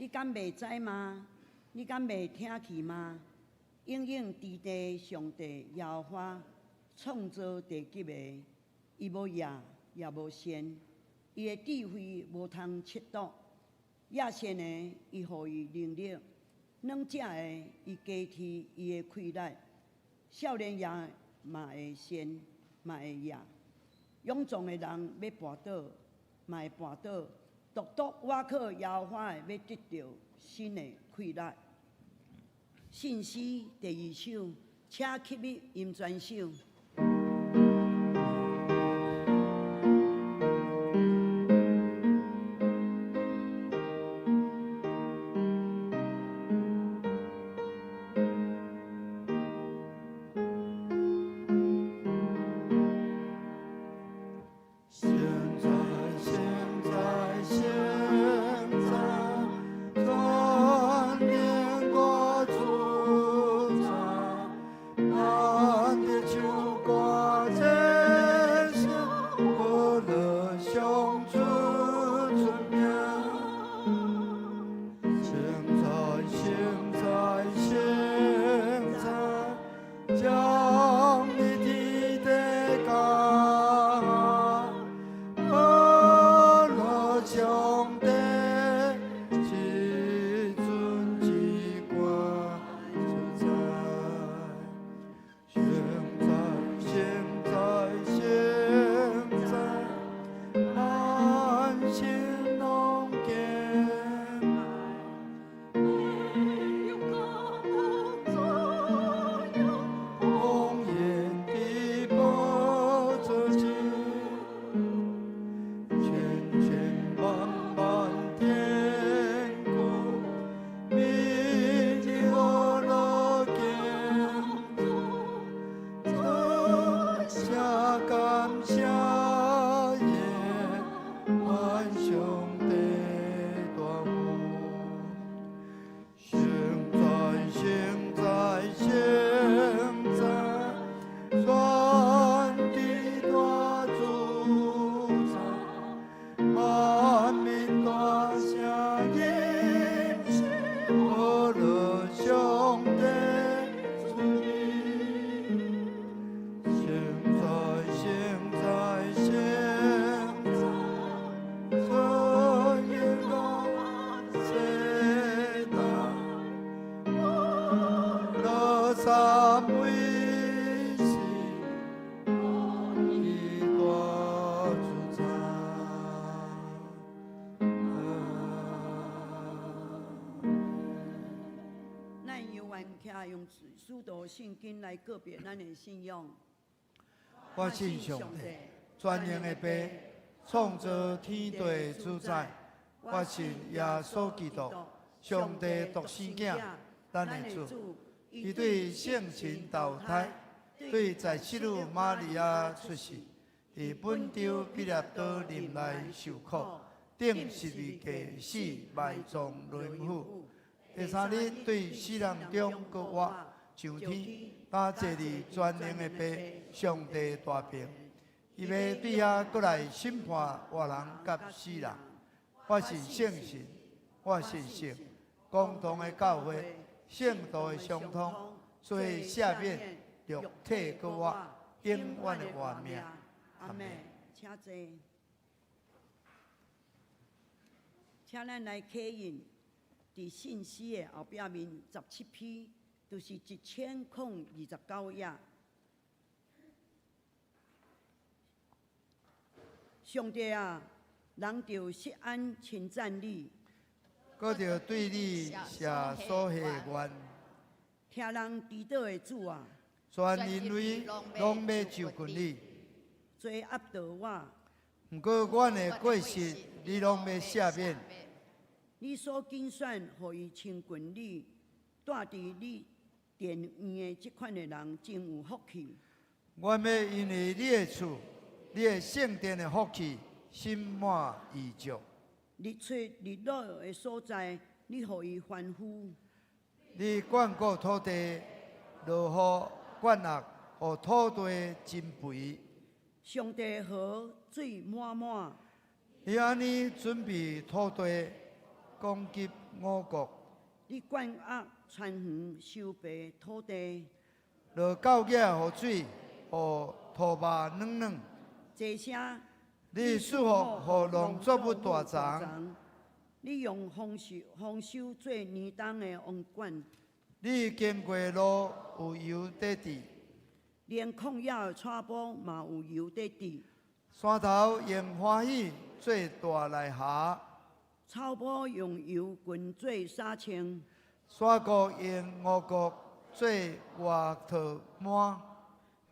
你敢袂知嗎？你敢袂聽去嗎？永永佇地上帝耶和華創造地極的，伊無夜也無晝，伊的智慧無通測度。野鉎的，伊予伊能力；軟食的，伊加添伊的氣力。少年人嘛會鉎，嘛會夜。勇壯的人欲跋倒，嘛會跋倒。獨獨倚靠耶和華的，欲得著新的氣力。信詩第二首，請起立吟全首。現在，現在，現在，全能大主宰，咱的唱歌這聲，歌樂上主尊名。現在，現在，現在，將你的地歌樂上帝，至尊至高主宰。現在，現在，現在，萬心攏敬拜。莊嚴的寶座前，千千萬萬天軍，每日樂樂敬主，謝感謝耶，萬上帝大有。現在，現在，現在，全地大主宰，萬民大聲吟詩，歌樂上帝尊名。現在，現在，現在，所有世代，樂三位是伊大主宰。咱猶原徛用使徒信經來告別咱的信仰。我信上帝，全能的父，創造天地的主宰。我信耶穌基督，上帝獨生囝，咱的主。伊對聖神投胎，對在聖女瑪利亞出世，佇本丟彼拉多任內受苦，釘十字架死，埋葬淪腐。第三日對死人中閣活，上天，擔坐佇全能的父上帝大爿。伊欲對遐閣來審判活人佮死人。我信聖神，我信聖公同的教會，聖徒的相通，罪赦免，肉體閣活，永遠的活命。阿們。請坐。請咱來刻印，佇信詩的後壁面17篇，就是1029頁。上帝啊，人著錫安稱讚你，閣著對你寫所許的願。聽人祈禱的主啊，全人類攏欲就近你。罪壓倒我，毋過阮的過失，你攏欲赦免。你所揀選予伊親近你，住佇你殿院的這款的人真有福氣。阮欲因為你的厝，你的聖殿的福氣，心滿意足。日出日落的所在，你予伊歡呼。你眷顧土地，落雨灌落，予土地真肥。上帝河水滿滿。你按呢準備土地，供給五穀。你灌壓田園，收平土地。落九月雨水，予塗肉軟軟。這聲。你賜福予農作物大欉。你用豐收豐收做年冬的王冠。你經過路有油佇滴。連曠野的草埔嘛有油佇滴。山頭用歡喜做大瀨癢。草埔用油裙做衫穿。山谷用五穀做外套滿。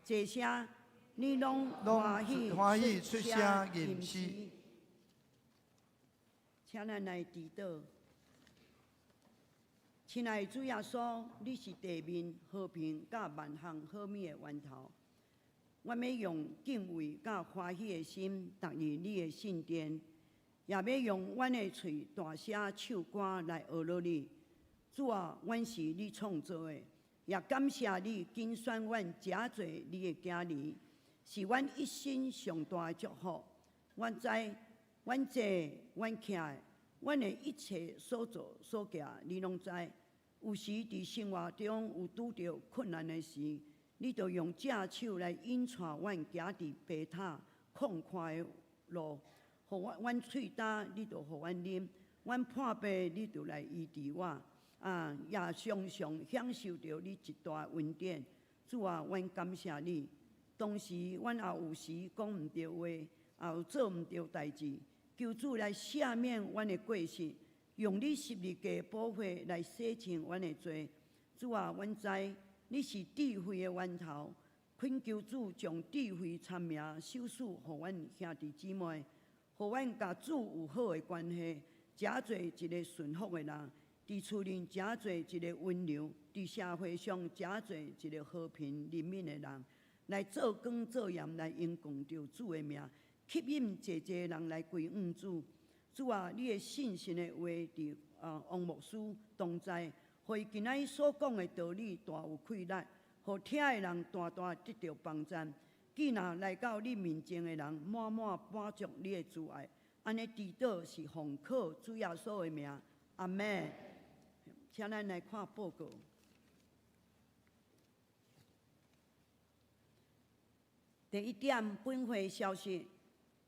這聲你攏歡喜歡喜出聲吟詩。請咱來祈禱。親愛的主耶穌，你是地面和平佮萬項好物的源頭。我欲用敬畏佮歡喜的心，踏入你的聖殿，也欲用阮的喙大聲唱歌來呵咾你。主啊，阮是你創造的，也感謝你揀選阮成做你的囝兒，是阮一生上大的祝福。阮知，阮坐，阮徛，阮的一切所做所行，你攏知。有時佇生活中有拄著困難的時，你就用正手來引帶阮行佇平坦曠闊的路，予阮阮喙焦，你就予阮啉；阮破病，你就來醫治我。啊，也常常享受著你一大恩典。主啊，阮感謝你。當時阮也有時講毋著話，也有做毋著代誌，求主來赦免阮的過失，用你十字架寶血來洗淨阮的罪。主啊，阮知你是智慧的源頭，懇求主將智慧聰明賞賜予阮兄弟姊妹，予阮佮主有好的關係，成做一个順服的人，佇厝裡成做一个溫柔，佇社會上成做一个和平憐憫的人，來做光做鹽，來榮光著主的名，吸引濟濟人來歸向主。主啊，你的信實的話佇啊王牧師同在，予伊今仔日所講的道理大有氣力，予聽的人大大得著幫贊。既若來到你面前的人，滿滿滿足你的慈愛。按呢祈禱是奉靠主耶穌的名，阿們。請咱來看報告。第一點，本會消息。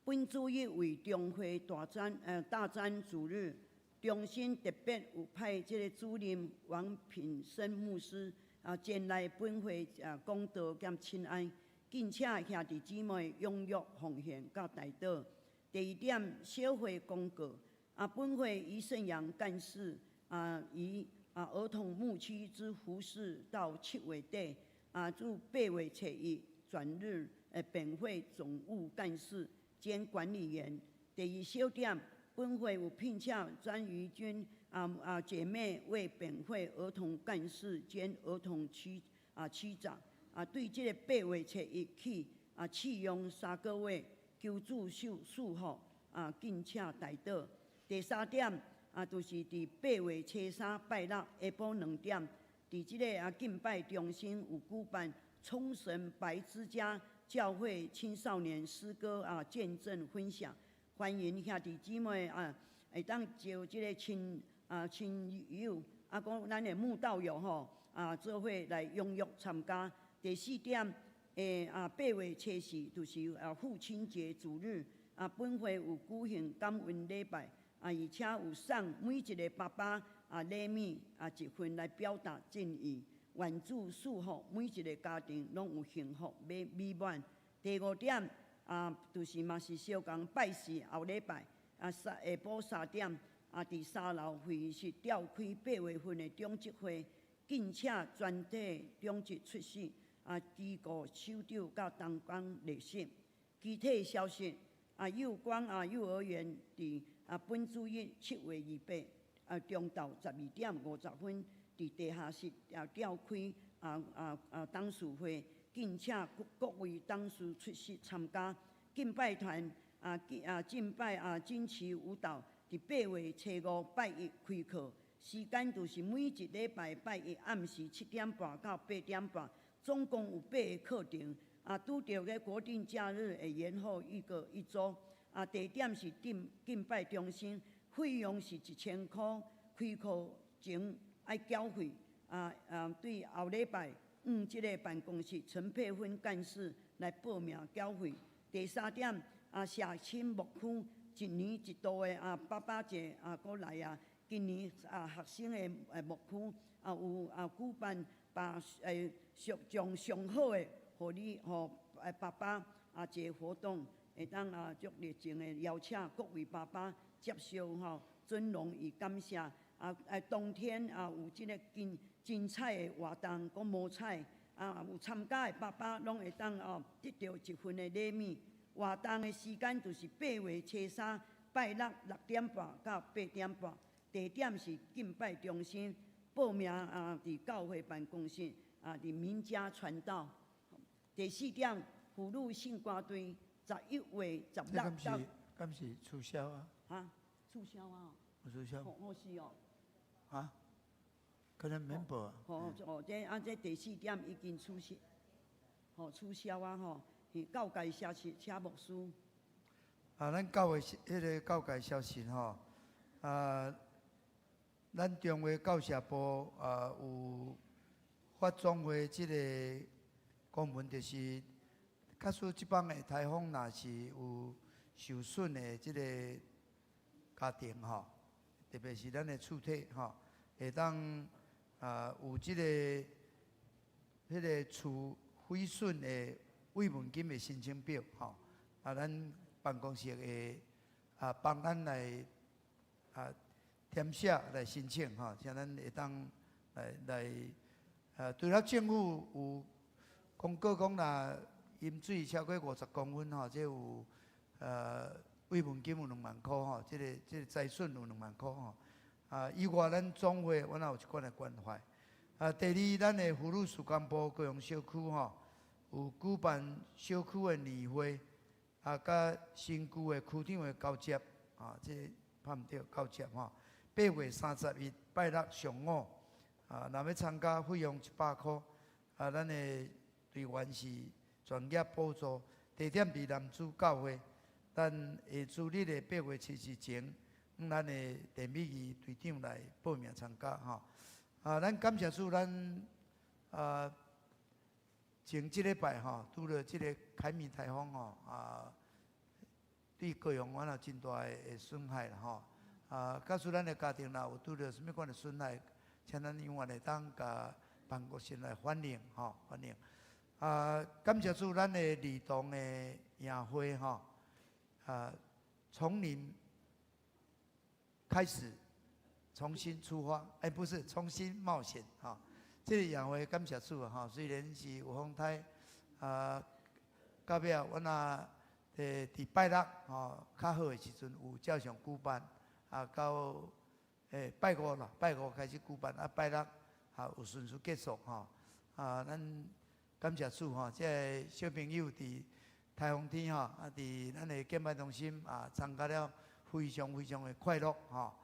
本主日為中會大展大展主日，中心特別有派這个主任王品生牧師啊前來本會啊講道兼親愛，敬請兄弟姊妹踴躍奉獻佮代禱。第二點，小會公告啊，本會余勝陽幹事啊，於啊兒童牧區之服事到7月底啊，自8月初一轉任本會總務幹事兼管理員。第二小點，本會有聘請詹瑜君啊啊姐妹為本會兒童幹事兼兒童區啊區長啊，對這个8月初一起啊試用3個月，求主賜賜福啊，敬請代禱。第三點啊，就是佇8月初三拜六下晡2點，佇這个啊敬拜中心有舉辦沖繩白之家教會青少年詩歌啊見證分享，歡迎兄弟姊妹啊，會當招這个親啊親友啊，講咱的慕道友吼啊，做伙來踴躍參加。第四點，啊8月初四就是啊父親節主日啊，本會有舉行感恩禮拜啊，而且有送每一个爸爸啊禮物啊一份來表達敬意。願主賜福每一个家庭攏有幸福美美滿。第五點啊，就是嘛是相仝拜四後禮拜啊，下晡3點啊，佇三樓會議室召開8月份的長執會，敬請全體長執出席啊，機構首長佮同工列席。其他消息啊，幼光啊幼兒園佇啊本主日7月28啊中晝12點50分，佇地下室啊召開啊啊啊董事會，敬請各各位董事出席參加。敬拜團啊敬啊敬拜啊錦旗舞蹈，佇8月初五拜一開課，時間就是每一禮拜拜一暗時7點半到8點半，總共有八个課程。啊，拄著个國定假日會延後一個一週。啊，地點是敬敬拜中心，費用是1000箍，開課前愛繳費。對後禮拜五這个辦公室陳佩芬幹事來報名繳費。第三點，社青牧區一年一度的爸爸節閣來啊，今年學生的牧區有舉辦把上將上好的，予你予爸爸這个活動會當足熱情的邀請各位爸爸接受吼尊榮與感謝。當天有這个精精彩的活動，閣摸彩有參加的爸爸攏會當得著一份的禮物。活動的時間就是8月初3拜六6點半到8點半，地點是敬拜中心。報名佇教會辦公室佇名家傳道。第四點，婦女聖歌隊11月16到。敢是取消啊？啊，取消啊？有取消。好是哦。啊？可能免報啊。吼哦，這第四點已經取消，吼取消啊吼，告解消息，請牧師。咱教會彼个告解消息吼，咱中會教社部有發總會這个公文，就是假使這擺的颱風若是有受損的這个家庭吼，特別是咱的厝體吼，會當有這个彼个厝毀損的慰問金的申請表吼，咱辦公室會幫咱來填寫來申請吼，請咱會當來來除了政府有公告講若淹水超過50公分吼，這有慰問金有2萬箍吼，這个災損有2萬箍吼。以外，咱總會阮也有一款的關懷。第二，咱的婦女事工部高雄小區吼，有舉辦小區的年會，佮新舊的區長的交接，這拍毋著交接吼。8月31拜六上午，若欲參加費用100箍，咱的隊員是全額補助，地點佇南主教會，咱下主日的8月7日前，咱的鄭美儀隊長來報名參加吼。咱感謝主，咱前這禮拜吼，拄著這个凱米颱風吼，對高雄阮也真大的損害啦吼。假使咱的家庭若有拄著啥物款的損害，請咱永遠會當共辦公室來反映吼，反映。感謝主，咱的兒童的營會吼，從零開始，重新出發，欸，不是重新冒險吼。這个營會感謝主吼，雖然是有風颱，到尾阮啊，佇拜六吼較好的時陣有照常舉辦，到拜五啦，拜五開始舉辦，拜六有順序結束吼。咱感謝主吼，這个小朋友佇颱風天吼，佇咱的敬拜中心參加了非常非常的快樂吼。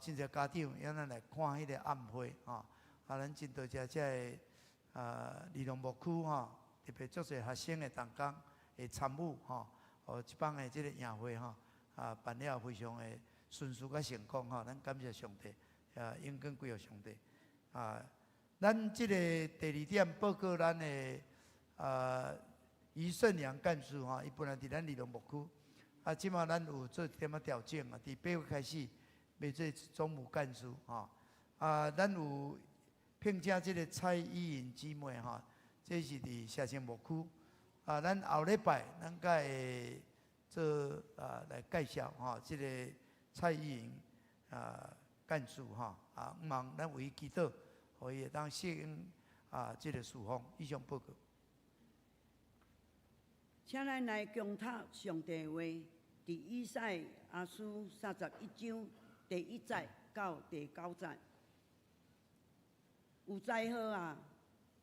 真濟家長邀咱來看彼个暗會吼。咱真多謝這个兒童牧區吼，特別足濟學生的同工會參與吼，這擺的這个營會吼，辦了非常的順遂佮成功吼，咱感謝上帝，榮光歸予上帝。咱這个第二點報告，咱的余勝良幹事吼，伊本來佇咱兒童牧區，這馬咱有做一點仔調整啊，佇8月開始欲做總務幹事吼，咱有聘請這个蔡依穎姊妹吼，這是佇社青牧區，咱後禮拜咱閣會做來介紹吼，這个蔡依穎幹事吼，望咱為伊祈禱，予伊會當適應這个侍奉。以上報告。請咱來恭讀上帝話，佇以賽亞書31章第1節到第9節。有災禍啊！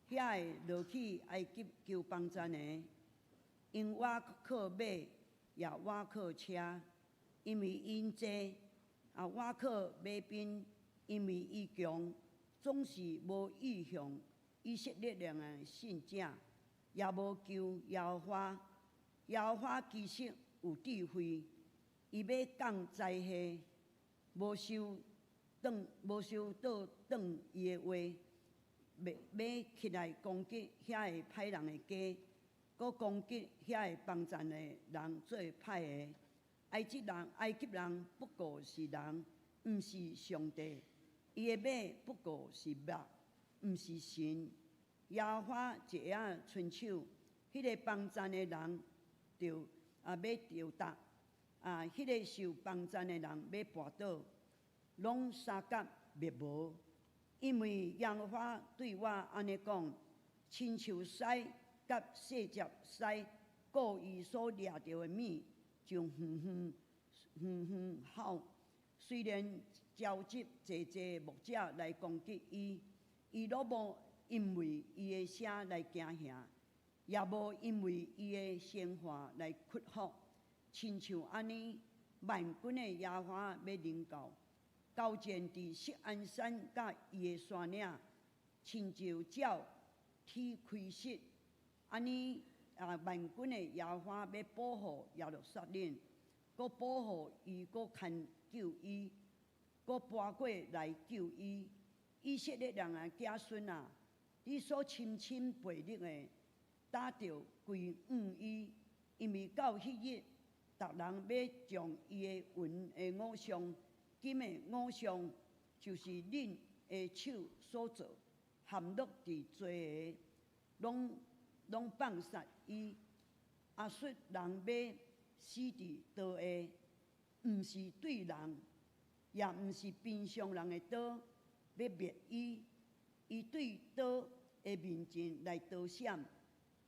遐个落去埃及求幫贊的，𪜶倚靠馬，也倚靠車，因為𪜶濟；也倚靠馬兵，因為伊強，總是無倚向以色列人的聖者，也無求耶和華。耶和華其實有智慧，伊欲降災禍，無收轉，無收倒轉伊的話，欲起來攻擊遐个歹人的家，閣攻擊遐个幫贊的人做歹的。埃及人，埃及人不過是人，毋是上帝；伊的馬不過是木，毋是神。耶和華一下仔伸手，彼个幫贊的人就欲著踏，彼个受幫贊的人欲跋倒，攏相佮滅無。因為耶和華對我按呢講，親像獅佮細隻獅顧伊所掠著的物，就遠遠遠遠吼。雖然召集濟濟牧者來攻擊伊，伊攏無因為伊的聲來驚嚇，也無因為伊的聲喊來屈服。親像按呢，萬軍的耶和華欲臨到，交戰佇錫安山佮伊的山嶺，親像鳥踢開爍。按呢萬軍的耶和華欲保護耶路撒冷，閣保護伊，閣牽救伊，閣跋過來救伊。以色列人的子孫啊，你所深深背逆的，打著歸向伊，因為到彼日，逐人欲將伊的銀的偶像、金的偶像，就是恁的手所做，陷落佇罪的，攏攏放殺伊。亞述人欲死佇刀下，毋是對人，也毋是平常人的刀，欲滅伊。伊對刀的面前來逃閃，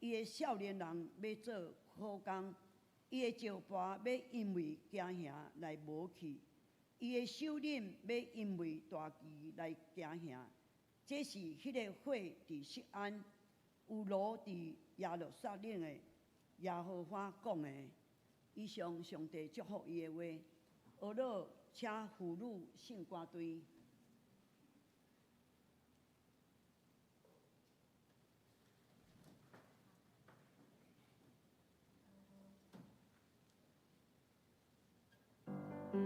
伊的少年人欲做苦工，伊的石盤欲因為驚嚇來無去，伊的首領欲因為大旗來驚嚇。這是彼个火佇錫安，有爐佇耶路撒冷的耶和華講的。以上上帝祝福伊的話，俄老請婦女聖歌隊。 We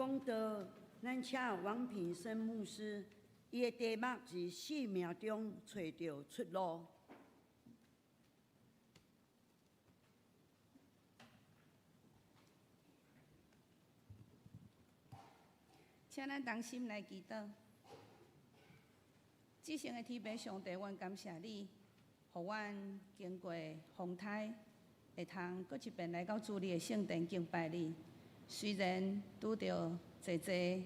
講道，咱請王品生牧師，伊的題目是生命中揣著出路。請咱同心來祈禱。至聖的天父上帝，阮感謝你，予阮經過風颱，會通閣一遍來到主你的聖殿敬拜你。雖然拄著濟濟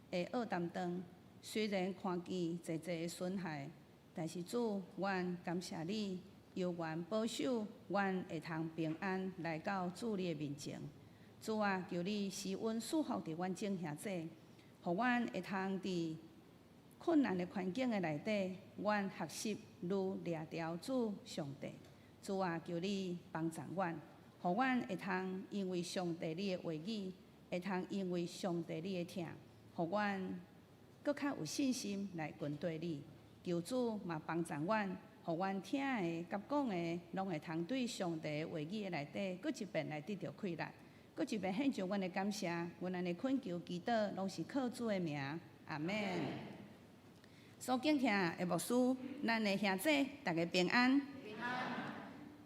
的惡擔當，雖然看見濟濟的損害，但是主，阮感謝你，猶原保守阮會通平安來到主你的面前。主啊，求你施恩賜福佇阮眾兄弟，予阮會通佇困難的環境的內底，阮學習愈掠牢主上帝。主啊，求你幫助阮，予阮會通因為上帝你的話語，會通因為上帝你的疼，予阮閣較有信心來跟隨你。求主嘛幫助阮，予阮聽的佮講的，攏會通對上帝的話語的內底，閣一遍來得著氣力，閣一遍獻上阮的感謝，阮按呢懇求祈禱，攏是靠主的名，阿們。所敬聽的牧師，咱的兄弟，大家平安。平安。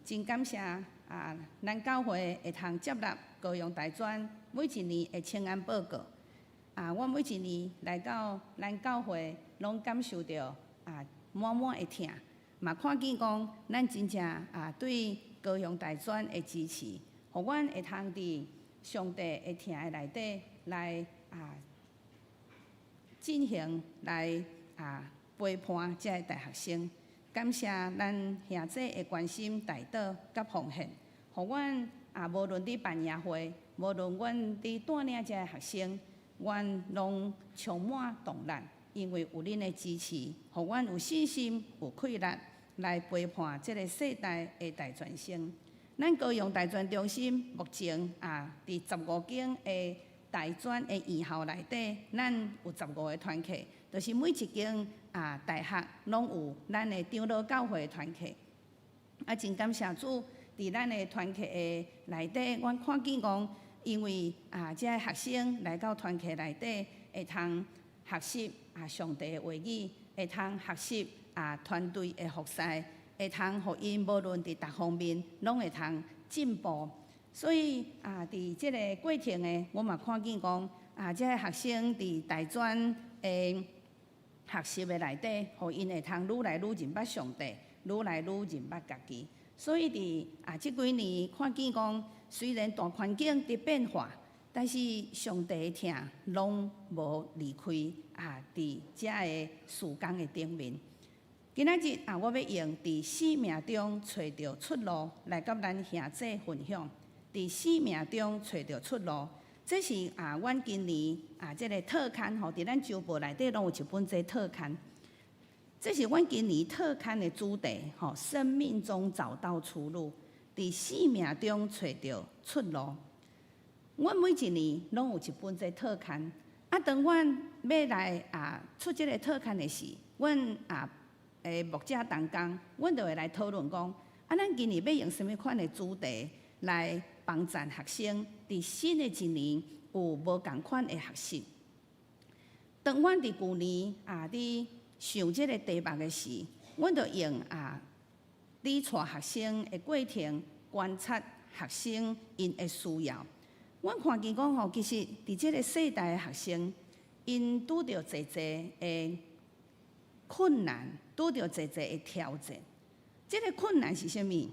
真感謝啊，咱教會會通接納高雄大專每一年的請安報告。啊，我每一年來到咱教會，攏感受著啊滿滿的疼，嘛看見講咱真正啊對高雄大專的支持，予阮會通佇上帝的疼的內底來啊進行來啊陪伴這个大學生。感謝咱兄弟的關心、代禱佮奉獻，予阮啊無論佇辦營會，無論阮佇帶領這个學生，阮攏充滿動力，因為有恁的支持，予阮有信心、有氣力來陪伴這个世代的大專生。咱高雄大專中心目前啊，佇15間的大專的院校內底，咱有15個團契，就是每一間啊大學攏有咱的長老教會團契。啊，真感謝主，佇咱的團契的內底，阮看見講，因為啊，這个學生來到團契內底，會通學習啊上帝的話語，會通學習啊團隊的服侍，會通予𪜶無論佇逐方面攏會通進步。所以啊，佇這个過程的，我嘛看見講啊，這个學生佇大專的學習的內底，予𪜶會通愈來愈認捌上帝，愈來愈認捌家己。所以佇啊這幾年看見講，雖然大環境佇變化，但是上帝的疼攏無離開啊，佇這个事工的頂面。今仔日啊，我欲用佇生命中揣著出路來佮咱兄弟分享。佇生命中揣著出路，這是啊，阮今年啊，這个特刊吼，佇咱週報內底攏有一本這特刊。這是阮今年特刊的主題吼，生命中找到出路，佇生命中揣著出路。阮每一年攏有一本這特刊，啊，當阮欲來啊出這个特刊的時，阮啊的牧者同工，阮就會來討論講，啊，咱今年欲用啥物款的主題來幫助學生佇新的一年有無仝款的學習。當阮佇舊年啊佇想這个題目的時，阮就用啊佇帶學生的過程觀察學生𪜶的需要。阮看見講吼，其實佇這个世代的學生，𪜶拄著濟濟的困難，拄著濟濟的挑戰。這个困難是啥物？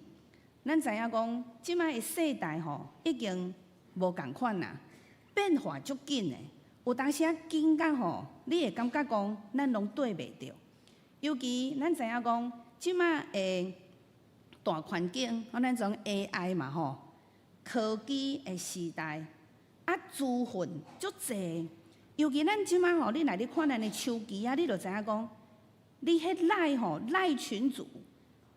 咱知影講，這擺的世代吼已經無仝款啦，變化足緊的，有當時仔緊甲吼，你會感覺講，咱攏綴袂著。尤其咱知影講，這擺的大環境，咱講 AI 嘛吼，科技的時代，啊資訊足濟。尤其咱這擺吼，你若咧看咱的手機啊，你就知影講，你彼 LINE 吼，LINE 群組。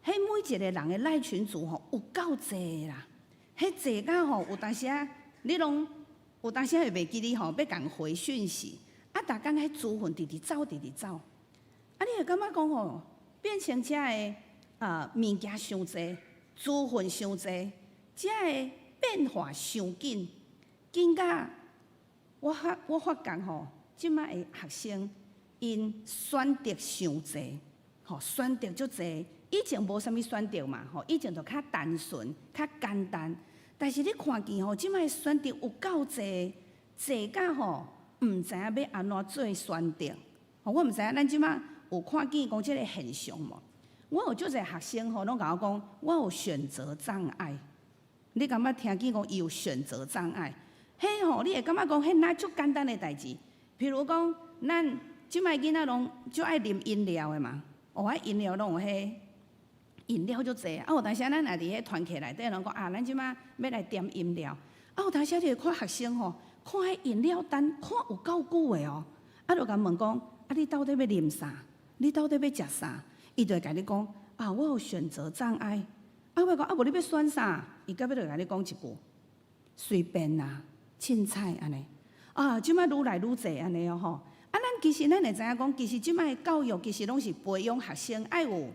彼每一个人的 LINE 群組吼，有夠濟啦！彼濟甲吼，有當時仔你攏有當時仔會袂記得吼，欲共回訊息，啊，逐工彼資訊直直走，直直走，啊，你會感覺講吼，變成遮个啊物件傷濟，資訊傷濟，遮个變化傷緊，緊甲我發覺吼，這擺的學生𪜶選擇傷濟，吼，選擇足濟。以前無啥物選擇嘛，吼，以前就較單純、較簡單。但是你看見吼，這擺選擇有夠濟，濟甲吼，毋知影欲按怎做選擇。吼，我毋知影咱這擺有看見講這个現象無？我有足濟學生吼，攏共我講，我有選擇障礙。你敢捌聽見講伊有選擇障礙？彼吼，你會感覺講，彼若足簡單的代誌。譬如講，咱這擺囡仔攏足愛啉飲料的嘛，哦，啊飲料攏有彼飲料足濟。啊，有當時咱若佇彼團契內底，攏講啊，咱這擺欲來點飲料。啊，有當時你會看學生吼，看彼飲料單看有夠久的哦。啊，就共問講，啊，你到底欲啉啥？你到底欲食啥？伊就會共你講，啊，我有選擇障礙。啊，我講啊，無你欲選啥？伊到尾就共你講一句，隨便啦，凊彩按呢。啊，這擺愈來愈濟按呢哦吼。啊，咱其實咱會知影講，其實這擺的教育其實攏是培養學生愛有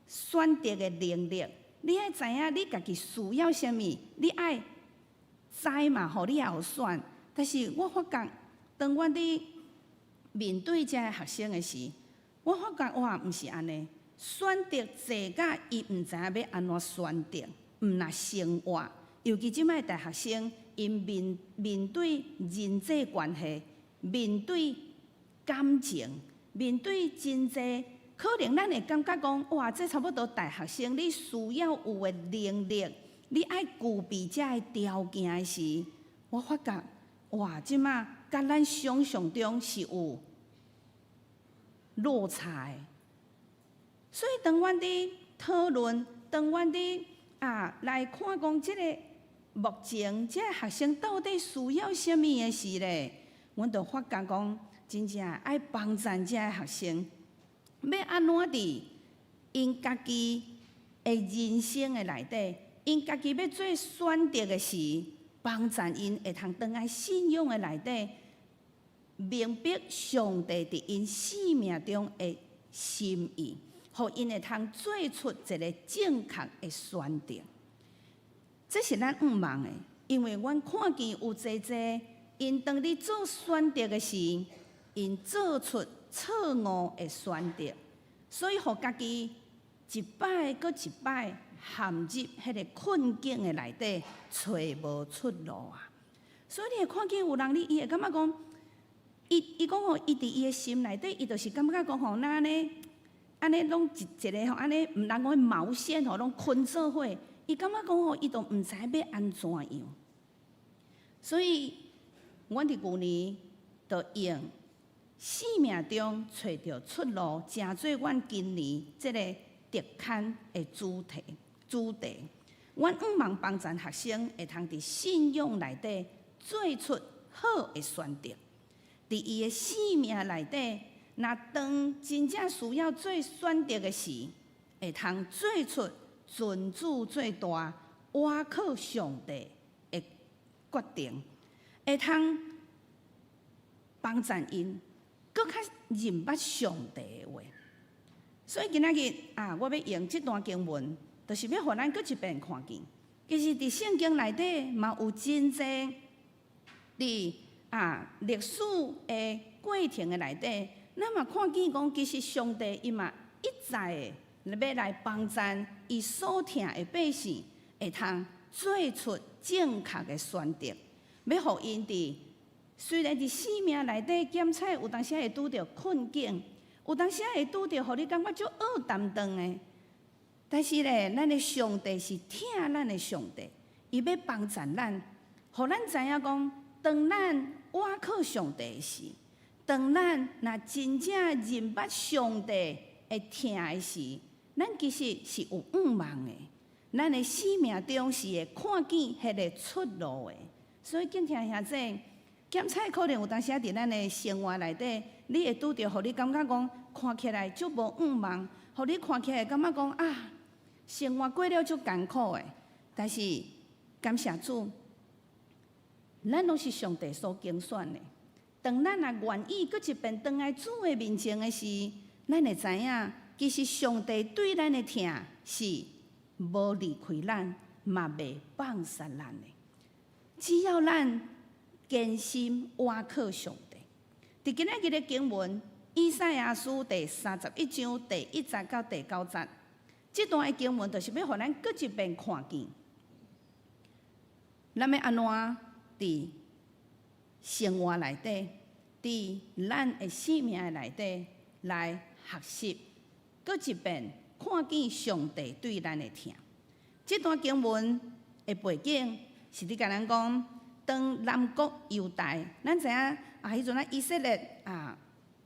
選擇的能力。你愛知影你家己需要啥物，你愛知嘛吼，你也有選。但是我發覺，當阮佇面對這个學生的時，我發覺哇，毋是按呢，選擇濟甲伊毋知影欲按怎選擇，毋若生活。尤其這擺大學生，𪜶面面對人際關係，面對感情，面對真濟可能咱會感覺講，哇，這差不多大學生你需要有的能力，你愛具備這个條件的時，我發覺，哇，這擺佮咱想象中是有落差的。所以當阮佇討論，當阮佇啊來看講這个目前這个學生到底需要啥物的時咧，阮就發覺講，真正愛幫贊這个學生，欲按怎佇𪜶家己的人生的內底，𪜶家己欲做選擇的時，幫贊𪜶會通轉來信仰的內底，明白上帝佇𪜶生命中的心意，予𪜶會通做出一个正確的選擇。這是咱向望的，因為阮看見有濟濟，𪜶當咧做選擇的時，𪜶做出錯誤的選擇，所以予家己一擺閣一擺陷入彼个困境的內底，揣無出路啊！所以你會看見有人，你伊會感覺講，伊伊講吼，伊佇伊的心內底，伊就是感覺講吼，若按呢，按呢攏一一个吼，按呢毋人講毛線吼，攏捆做伙，伊感覺講吼，伊都毋知欲按怎樣。所以，阮佇舊年就用生命中揣著出路，成做阮今年這个特刊的主題。主題，阮向望幫贊學生會通佇信仰內底做出好的選擇，佇伊的生命內底，若當真正需要做選擇的時，會通做出尊主最大、倚靠上帝的決定，會通幫贊𪜶，閣較認捌上帝的話。所以今仔日啊，我欲用這段經文，就是欲予咱閣一遍看見。其實佇聖經內底嘛有真濟佇啊歷史的過程的內底，咱嘛看見講，其實上帝伊嘛一再的欲來幫贊伊所疼的百姓，會通做出正確的選擇，欲予𪜶佇雖然佇生命內底檢測有當時會拄著困境，有當時會拄著予你感覺足僫澹斷的，但是咧，咱的上帝是疼咱的上帝，伊欲幫贊咱，予咱知影講，當咱倚靠上帝時，當咱若真正認捌上帝的疼的時，咱其實是有向望的。咱的生命中是會看見彼个出路的。所以，敬聽兄姊，檢測可能有當時佇咱的生活內底，你會拄著，予你感覺講看起來足無向望，予你看起來感覺講啊，生活過了足艱苦的。但是感謝主，咱攏是上帝所揀選的。當咱若願意閣一遍轉來主的面前的時，咱會知影，其實上帝對咱的疼是無離開咱，嘛袂放殺咱的。只要咱堅心倚靠上帝。佇今仔日的經文，以賽亞書第31章第1節到第9節，這段的經文就是欲予咱閣一遍看見，咱欲按怎佇生活內底，佇咱的生命的內底來學習，閣一遍看見上帝對咱的疼。這段經文的背景是佇共咱講，當南國猶大，咱知影啊，彼陣啊以色列啊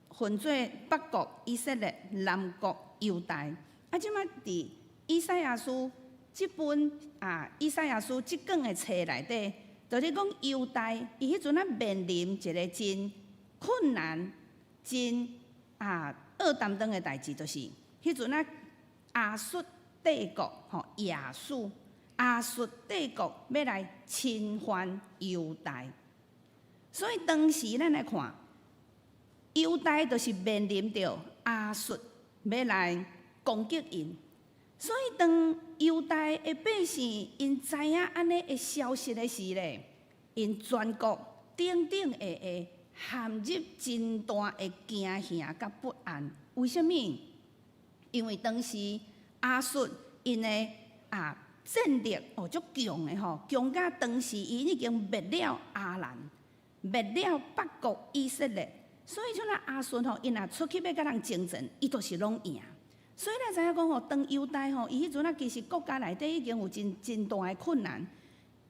分做北國以色列、南國猶大。啊，這擺佇以賽亞書這本啊，以賽亞書這卷的冊內底，就是講猶大，伊彼陣啊面臨一個真困難、真啊惡擔當的代誌，就是彼陣啊亞述帝國吼亞述亞述帝國欲來侵犯猶大，所以當時咱來看，猶大就是面臨著亞述欲來攻擊𪜶，所以當猶大的百姓𪜶知影按呢的消息的時咧，𪜶全國頂頂下下陷入真大的驚嚇佮不安。為啥物？因為當時亞述𪜶的啊戰力哦足強的吼，強甲當時伊已經滅了亞蘭，滅了北國以色列，所以像那亞述吼，𪜶若出去欲佮人爭戰，伊都是攏贏。所以咱知影講吼，當猶大吼，伊彼陣啊，其實國家內底已經有真真大的困難，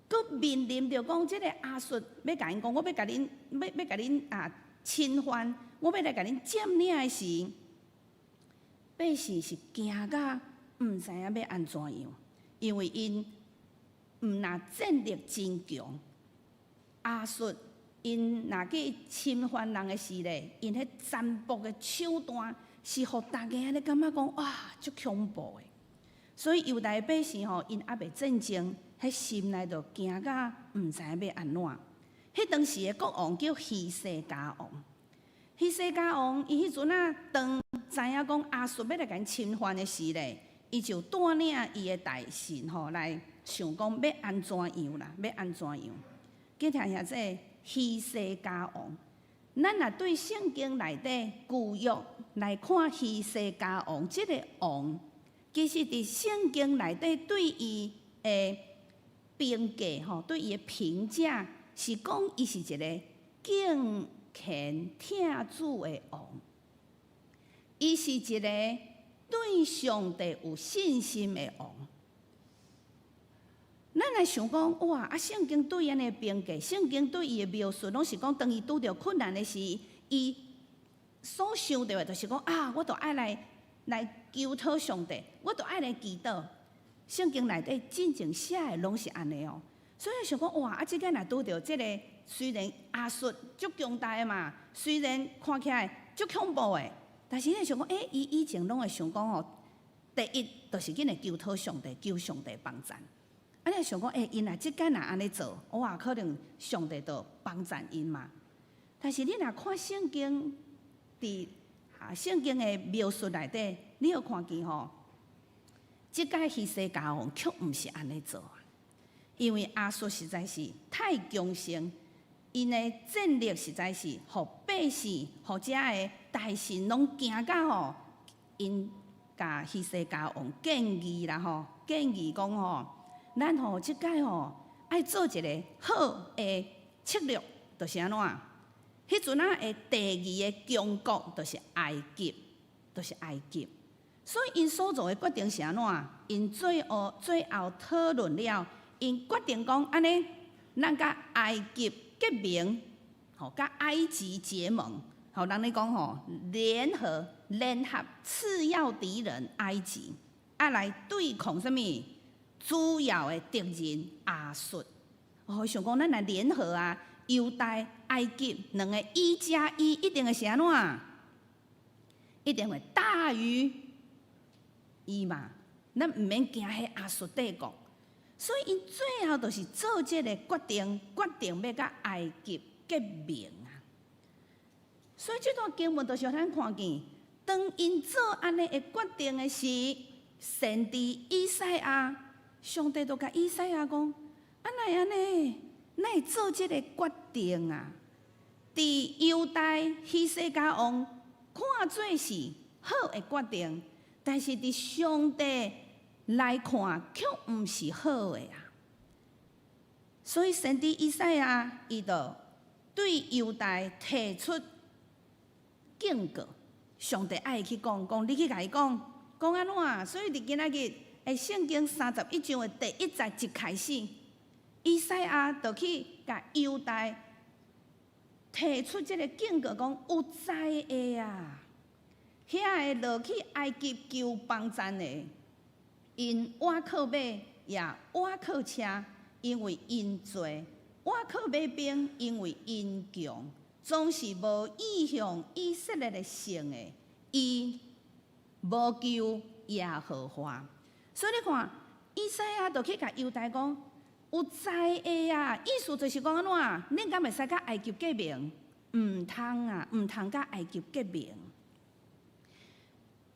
閣面臨著講這个亞述欲共𪜶講，我欲共恁，欲欲共恁啊侵犯，我欲來共恁佔領的時，百姓是驚甲毋知影欲按怎樣，因為𪜶毋若戰力真強，亞述𪜶若去侵犯人的時咧，𪜶彼殘暴的手段，是予大家按呢感覺講哇，足恐怖的。所以猶大百姓吼，𪜶猶未戰爭，彼心內就驚甲毋知影欲按怎。彼當時的國王叫希西家王。希西家王伊彼陣啊，當知影講亞述欲來共𪜶侵犯的時咧，伊就帶領伊的大臣吼來想講欲按怎樣啦，欲按怎樣。緊聽兄弟希西家王。咱若對聖經內底舊約來看希西家王這个王，其實佇聖經內底對伊的評價吼，對伊的評價是講伊是一个敬虔疼主的王，伊是一个對上帝有信心的王。咱來想講，哇！啊，聖經對按呢評價，聖經對伊的描述，攏是講，當伊拄著困難的時，伊所想著的，就是講啊，我著愛來來求討上帝，我著愛來祈禱。聖經內底真正寫的攏是按呢哦。所以想講，哇！啊，這个若拄著這个，雖然亞述足強大的嘛，雖然看起來足恐怖的，但是你想講，欸，伊以前攏會想講吼，第一就是緊來求討上帝，求上帝幫贊。啊！你想講，欸，𪜶若這擺若按呢做，哇，可能上帝就幫贊𪜶嘛。但是你若看聖經，佇啊聖經的描述內底，你有看見吼，這擺希西家王卻毋是按呢做啊。因為亞述實在是太強盛，𪜶的戰力實在是予百姓、予遮的大臣攏驚甲吼，𪜶共希西家王建議啦吼，建議講吼，咱吼這擺吼愛做一个好的策略，就是按怎？彼陣仔的第二个強國就是埃及，就是埃及。所以𪜶所做的決定是按怎？𪜶最後最後討論了，𪜶決定講按呢，咱佮埃及結盟，吼，佮埃及結盟，吼，人咧講吼，聯合聯合次要敵人埃及，啊來對抗啥物？主要的敵人亞述。哦，想講咱來聯合啊，猶大、埃及兩个一加一一定會是按怎？一定會大於一嘛。咱毋免驚彼亞述帝國，所以𪜶最後就是做這个決定，決定欲佮埃及結盟啊。所以這段經文就是予咱看見，當𪜶做按呢的決定的時，先知以賽亞，上帝就共以賽亞講：啊，哪會按呢？哪會做這个決定啊？佇猶大希西家王看做是好的決定，但是佇上帝來看，卻毋是好的啊。所以先知以賽亞伊就對猶大提出警告，上帝愛伊去講，講你去共伊講，講按怎？所以佇今仔日的聖經31章的第一節一開始，以賽亞就去共猶大提出這个警告，講有災的啊！遐个落去埃及求幫贊的，𪜶倚靠馬也倚靠車，因為𪜶濟；倚靠馬兵，因為𪜶強，總是無倚向以色列的聖的，伊無求耶和華。所以你看，以賽亞就去共猶大講。有災的啊！意思就是講按怎？恁敢會使佮埃及結盟？毋通啊！毋通佮埃及結盟。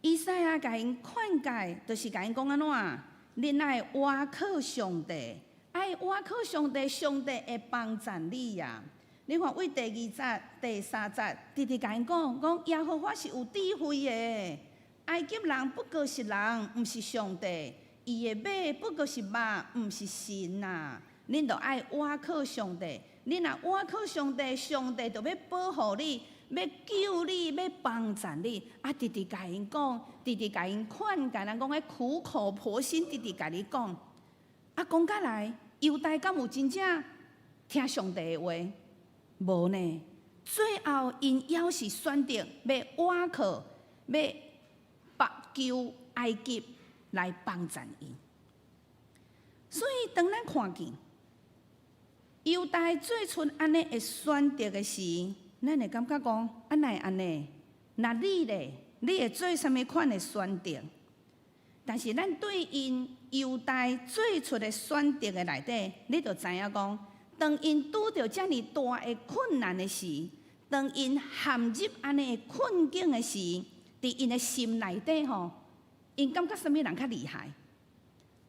以賽亞共𪜶勸誡，就是共𪜶講按怎？恁愛倚靠上帝，愛倚靠上帝，上帝會幫贊你啊！你看，對第二節、第三節，直直共𪜶講，講耶和華是有智慧的，埃及人不過是人，毋是上帝。伊的馬不過是馬，毋是神啊！恁著愛倚靠上帝，恁若倚靠上帝，上帝就欲保護你，欲救你，欲幫贊你。啊，直直共𪜶講，直直共𪜶勸誡，人講彼苦口婆心，直直共你講。啊，講甲來，猶大敢有真正聽上帝的話？無呢。最後，𪜶猶是選擇欲倚靠，欲縛求埃及來幫贊𪜶，所以當咱看見猶大做出按呢的選擇的時，咱會感覺講，啊哪會按呢？若你咧，你會做啥物款的選擇？但是咱對𪜶猶大做出的選擇的內底，你就知影講，當𪜶拄著遮爾大的困難的時，當𪜶陷入按呢的困境的時，佇𪜶的心內底吼，𪜶感覺啥物人較厲害？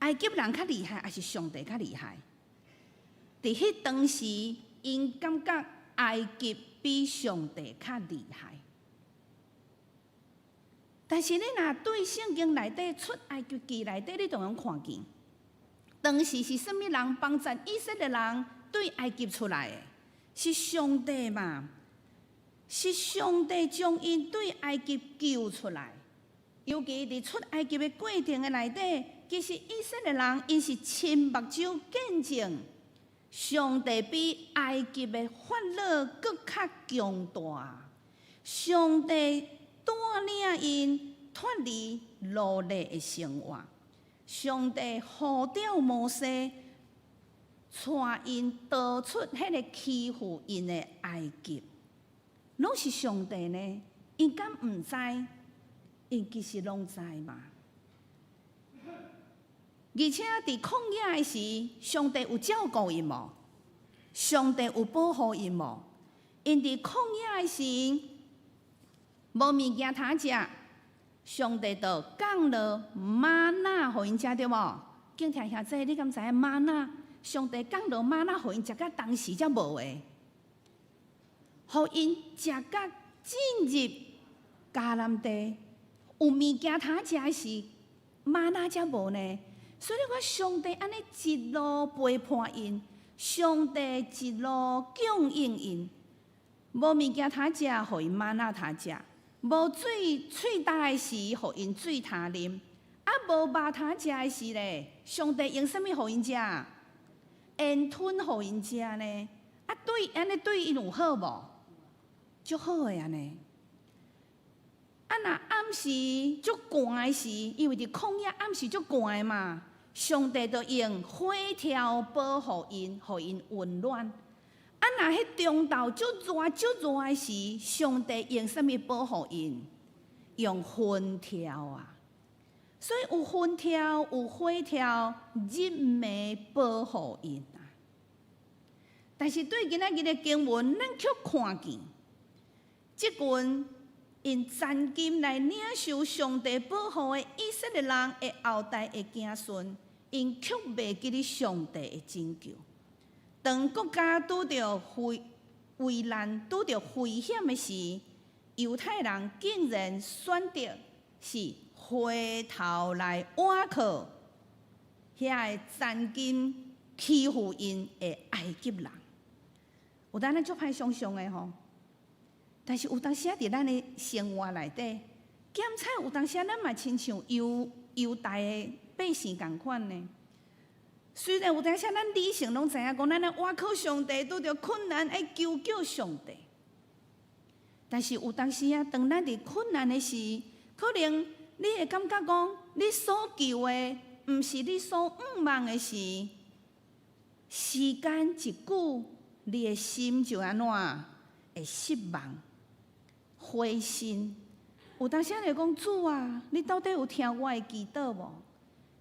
埃及人較厲害，抑是上帝較厲害？佇彼當時，𪜶感覺埃及比上帝較厲害。但是你若對聖經內底出埃及記內底，你就通看見，當時是啥物人幫贊以色列人對埃及出來的？是上帝嘛？是上帝將𪜶對埃及救出來。尤其佇出埃及的過程的內底，其實以色列人𪜶是親目睭見證，上帝比埃及的法老閣較強大。上帝帶領𪜶脫離奴隸的生活，上帝呼召摩西，帶𪜶逃出彼个欺負𪜶的埃及，攏是上帝呢？𪜶敢毋知？𪜶其實攏知嘛。而且佇曠野的時，上帝有照顧𪜶無？上帝有保護𪜶無？𪜶佇曠野的時，無物件通食，上帝就降落嗎哪予𪜶食對無？敬聽兄弟，你敢知影嗎哪？上帝降落嗎哪予𪜶食，甲當時才無的，予𪜶食甲進入迦南地，有物件通食的時，嗎哪才無呢？所以你看，上帝按呢一路陪伴𪜶，上帝一路供應𪜶，無物件通食，予𪜶嗎哪通食；無水喙焦的時，予𪜶水通啉；啊，無肉通食的時咧，上帝用啥物予𪜶食？煙吞予𪜶食呢？啊，對，按呢對𪜶有好無？足好的按呢。啊，若暗時足寒的時，因為佇曠野暗時足寒的嘛，上帝就用火柱保護𪜶，予𪜶溫暖。啊，若彼中晝足熱足熱的時，上帝用啥物保護𪜶？用雲柱啊！所以有雲柱，有火柱，日暝保護𪜶啊。但是對今仔日的經文，咱卻看見，這群用殘金來領受上帝保護的以色列人的後代的子孫，𪜶卻袂記得上帝的拯救。當國家拄著危危難、拄著危險的時，猶太人竟然選擇是回頭來倚靠遐个曾經欺負𪜶的埃及人。有當咱足歹想像的吼，但是有當時仔佇咱的生活內底，檢查有當時仔咱嘛親像猶猶大的百姓仝款呢。雖然有當時咱理性攏知影講，咱愛倚靠上帝，拄著困難愛求叫上帝。但是有當時啊，當咱佇困難的時，可能你會感覺講，你所求的毋是你所向望的時，時間一久，你的心就按怎會失望、灰心。有當時會講，主啊，你到底有聽我的祈禱無？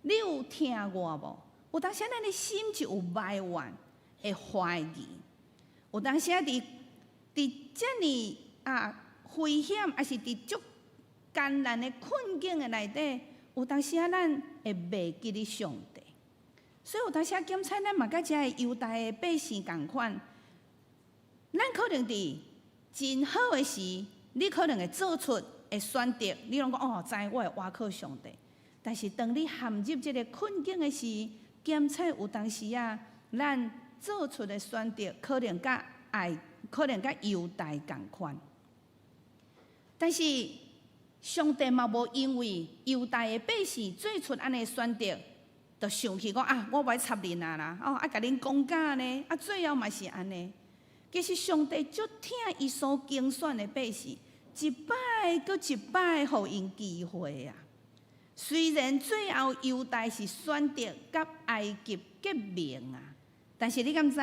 你有聽我無？有當時咱的心就有埋怨、會懷疑。有當時佇佇遮爾啊危險，抑是佇足艱難的困境的內底，有當時咱會袂記得上帝。所以有當時檢查咱嘛，佮遮个猶大的百姓仝款，咱可能佇真好的時，你可能會做出的選擇，你攏講哦，知我會倚靠上帝。但是當你陷入這个困境的時，檢查有當時啊，咱做出的選擇可能佮愛，可能佮猶大仝款。但是上帝嘛無因為猶大的百姓做出按呢選擇，就生氣講啊，我無愛插恁啊啦，哦，啊，共恁講甲呢，啊，最後嘛是按呢。其實上帝足疼伊所揀選的百姓，一擺閣一擺予𪜶機會啊。雖然最後猶大是選擇佮埃及結盟啊，但是你敢知，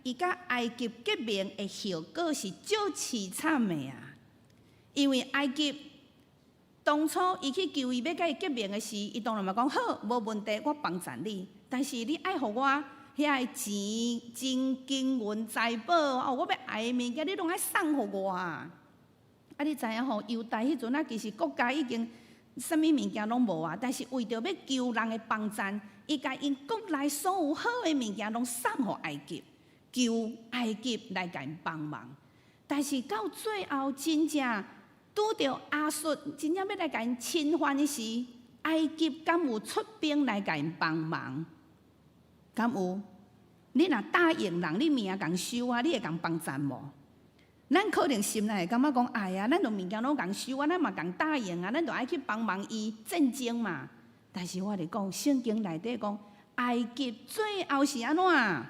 伊佮埃及結盟的後果是足淒慘的啊！因為埃及當初伊去求伊欲佮伊結盟的時，伊當然嘛講好，無問題，我幫贊你。但是你愛予我遐个錢、金、金銀財寶哦，我欲愛的物件，你攏愛送予我啊！啊，你知影吼？猶大彼陣啊，其實國家已經啥物物件攏無啊，但是為著欲求人的幫贊，伊共𪜶國內所有好的物件攏送予埃及，求埃及來共𪜶幫忙。但是到最後真正拄著亞述真正欲來共𪜶侵犯的時，埃及敢有出兵來共𪜶幫忙？敢有？你若答應人，你名共收啊，你會共幫贊無？咱可能心內會感覺講，哎呀，咱著物件攏共收啊，咱嘛共答應啊，咱著愛去幫忙伊戰爭嘛。但是我佇講，聖經內底講，埃及最後是按怎？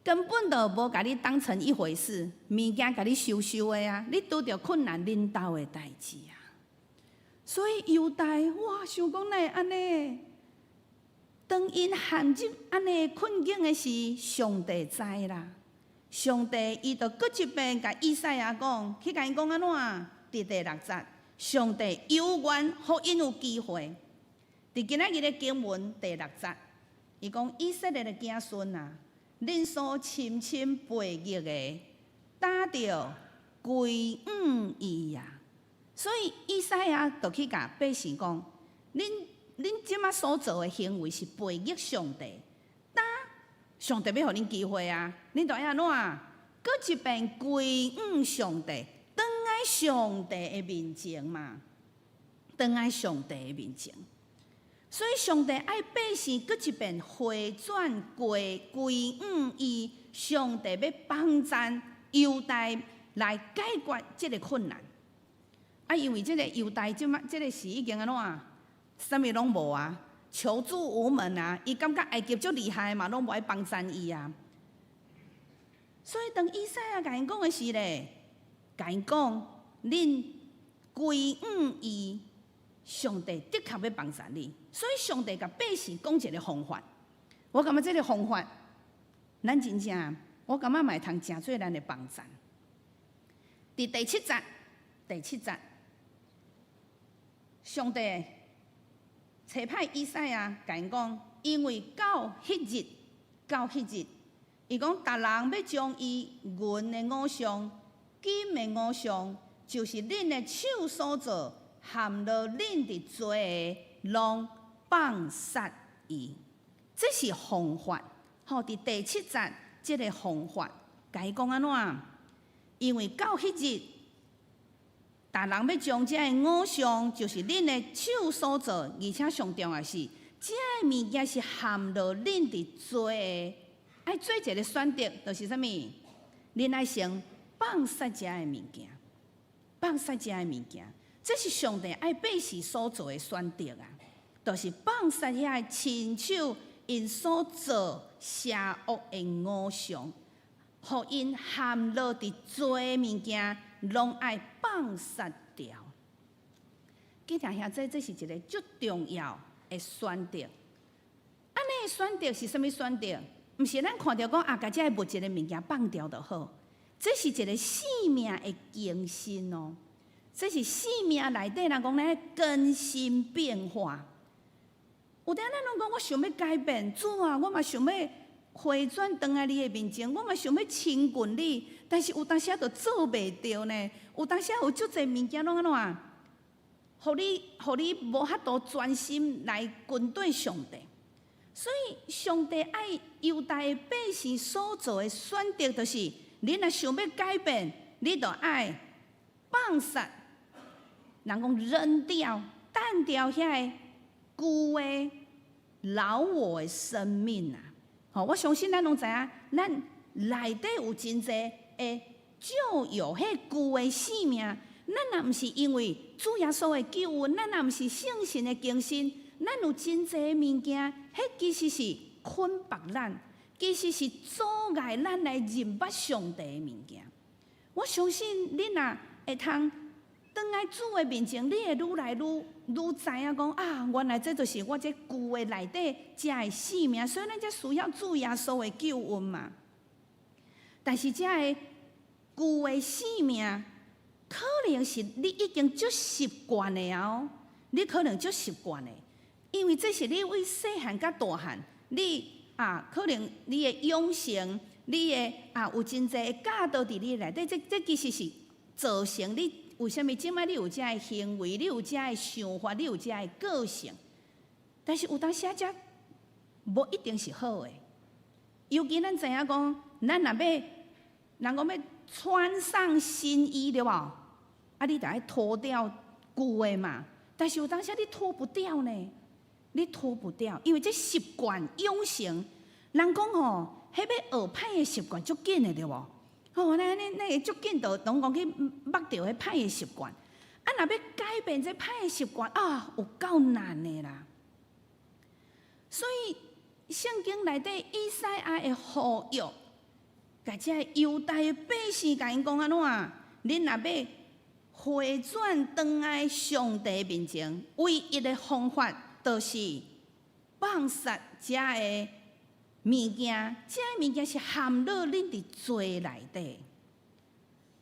根本就無共你當成一回事，物件共你收收的啊！你拄著困難，恁兜的代誌啊。所以猶大，哇，想講哪會按呢？當𪜶陷入按呢困境的時，上帝知啦。上帝伊就閣一遍共以賽亞講，去共𪜶講按怎？佇第六節，上帝猶原予𪜶有機會。佇今仔日的經文第六節，伊講以色列的子孫啊，恁所深深背逆的，焦著歸向伊啊。所以以賽亞就去共百姓講：恁恁這馬所做的行為是背逆上帝。上帝欲予恁機會啊！恁著愛按怎？閣一遍歸向上帝，轉來上帝的面前嘛，轉來上帝的面前。所以上帝愛百姓閣一遍回轉歸歸向伊，上帝欲幫贊猶大來解決這个困難。啊，因為這个猶大這馬這个時已經按怎？啥物攏無啊！求助無門啊！伊感覺埃及足厲害嘛，攏無愛幫贊伊啊。所以當以賽亞共𪜶講的時咧，共𪜶講，恁歸向伊，上帝的確欲幫贊你。所以上帝共百姓講一个方法，我感覺這个方法，咱真正，我感覺嘛會通誠做咱的幫贊。佇第七節，第七節，上帝差派以賽亞共𪜶講，因為到彼日，到彼日，伊講，逐人欲將伊銀的偶像、金的偶像，就是恁的手所做，陷落恁佇罪的，攏放殺伊。這是方法。吼，佇第七節這个方法，共伊講按怎？因為到彼日，逐人欲將這个偶像，就是恁的手所做，而且上重要是，這个物件是陷落恁佇罪的，愛做一个選擇，就是啥物？恁愛先放殺這个物件，放殺這個物件，這是上帝愛百姓所做的選擇啊！就是放殺遐个親手𪜶所做邪惡的偶像，予𪜶陷落佇罪的物件，攏愛放殺掉。記聽兄這，這是一个足重要的選擇。按呢的選擇是啥物選擇？毋是咱看著講啊，共這个物質的物件放掉就好。這是一个生命的更新哦。這是生命內底人講咧更新變化。有當咱攏講我想欲改變，主啊，我嘛想欲回轉轉來你的面前，我嘛想欲親近你，但是有當時就做袂著呢。有當時有足濟物件攏按怎，予你無法度專心來跟綴上帝。所以上帝愛猶大的百姓所做的選擇，就是你若想欲改變，你就愛放殺，人講扔掉、澹掉遐个舊的老我的生命啊！吼，我相信咱攏知影，咱內底有真濟的舊有彼舊的生命。咱若毋是因為主耶穌的救恩，咱若毋是聖神的更新，咱有真濟物件，彼其實是捆綁咱，其實是阻礙咱來認捌上帝的物件。我相信恁若會通轉來主的面前，你會愈來愈愈知影講啊，原來這就是我這舊的內底這个生命，所以咱才需要主耶穌的救恩嘛。但是這个舊的生命，可能是你已經足習慣的哦，你可能足習慣的，因為這是你為細漢到大漢，你啊可能你的養成，你的啊有真濟的教導佇你內底，這其實是造成你為啥物這擺你有這个行為，你有這个想法，你有這个個性。但是有當時這無一定是好的，尤其咱知影講，咱若欲人講欲穿上新衣對無？啊，你著愛脫掉舊的嘛。但是有當時你脫不掉呢，你脫不掉，因為這習慣養成。人講吼，彼欲學歹的習慣足緊的對無？吼，那那那會足緊，就攏講去縛著彼歹的習慣。啊，若欲改變這歹的習慣啊，有夠難的啦。所以聖經內底以賽亞的呼籲，共這猶大的百姓共𪜶講按怎？恁若欲回轉轉來上帝面前，唯一的方法就是放殺這个物件，這个物件是陷落恁佇罪內底。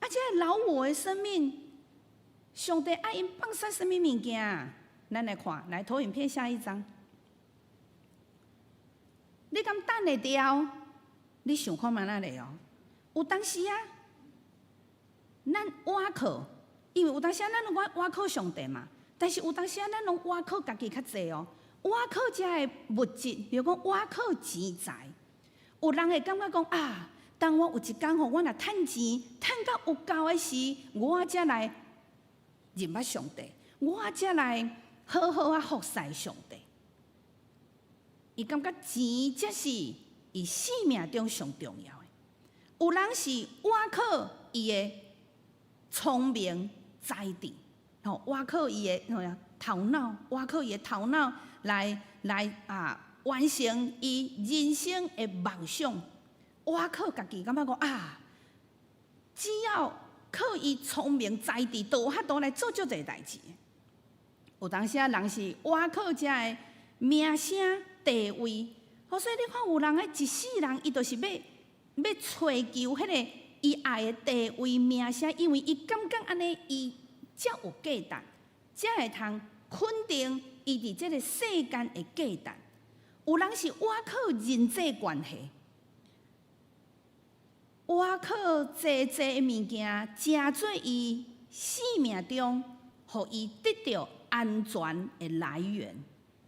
啊，這个老我的生命，上帝愛𪜶放殺啥物物件？咱來看，來投影片下一張。你敢擋會牢？你想看覓仔咧哦？有當時啊，咱倚靠，因為有當時啊，咱攏倚靠上帝嘛。但是有當時啊，咱攏倚靠家己較濟哦，倚靠這个物質，比如講倚靠錢財。有人會感覺講啊，當我有一工吼，我若趁錢趁到有夠的時，我才來認捌上帝，我才來好好啊服侍上帝。伊感覺錢才是伊生命中上重要的。有人是倚靠伊的聰明才智，吼，倚靠伊的頭腦，倚靠伊的頭腦來啊完成伊人生的夢想。倚靠家己，感覺講啊，只要靠伊聰明才智，都有法度來做足濟代誌。有當時啊，人是倚靠這个名聲地位，所以你看有人的一世人，伊就是欲追求彼个伊愛的地位名聲，因為伊感覺按呢，伊才有價值，才會通肯定伊佇這个世間的價值。有人是倚靠人際關係，倚靠濟濟的物件，成做伊生命中，予伊得著安全的來源。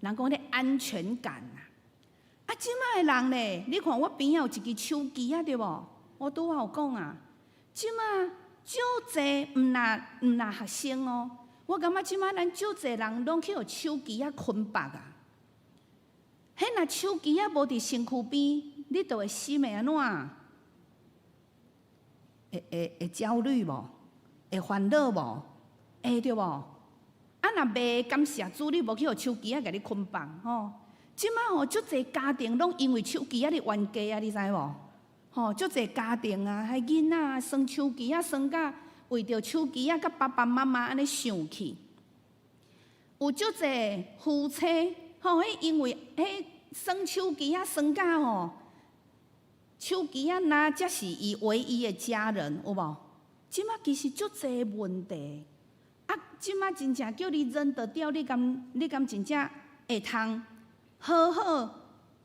人講咧安全感啊，啊，這擺的人咧，你看我邊仔有一支手機啊，對無？我拄仔有講啊，這擺足濟毋若學生哦，我感覺這擺咱足濟人攏去予手機仔捆綁啊。彼若手機仔無佇身軀邊，你就會心會按怎？會焦慮無？會煩惱無？會對無？啊，若袂感謝主，你無去予手機仔共你捆綁吼。這擺吼，足濟家庭攏因為手機仔咧冤家啊，你知無？吼，足濟家庭啊，彼囡仔耍手機仔耍甲為著手機仔，佮爸爸媽媽按呢生氣。有足濟夫妻吼，彼因為彼耍手機仔耍甲吼，手機仔若才是伊唯一的家人，有無？這擺其實足濟問題，啊，這擺真正叫你忍得掉，你敢真正會通好好？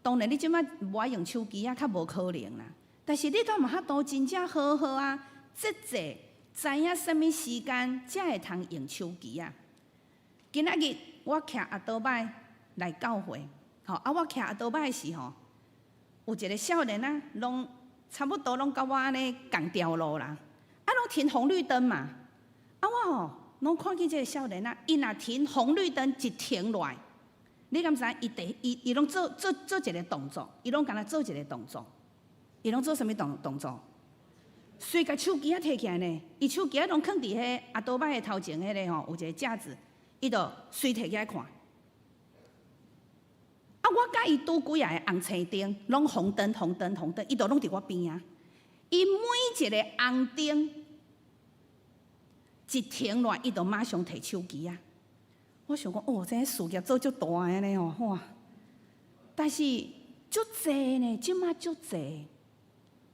當然，你這擺無愛用手機仔，較無可能啦。但是你敢有法度真正好好啊，節制，知影啥物時間才會通用手機仔？今仔日我騎阿多擺來教會，吼啊！我騎阿多擺時吼，有一個少年仔，攏差不多攏佮我按呢仝條路啦，啊，攏停紅綠燈嘛，啊，我吼攏看見這個少年仔，伊若停紅綠燈一停落來，你敢知影？伊第伊伊攏做做做一個動作，伊攏敢若做一個動作，伊攏做啥物動作？隨共手機仔提起來呢，伊手機仔攏囥佇彼阿多擺的頭前彼個吼，有一個架子，伊就隨提起來看。啊，我佮伊拄幾仔个紅青燈，攏紅燈、紅燈、紅燈，伊都攏佇我邊仔。伊每一個紅燈一停落來，伊就馬上提手機仔。我想講，哦，這事業做足大的呢吼，哇！但是足濟呢，這馬足濟。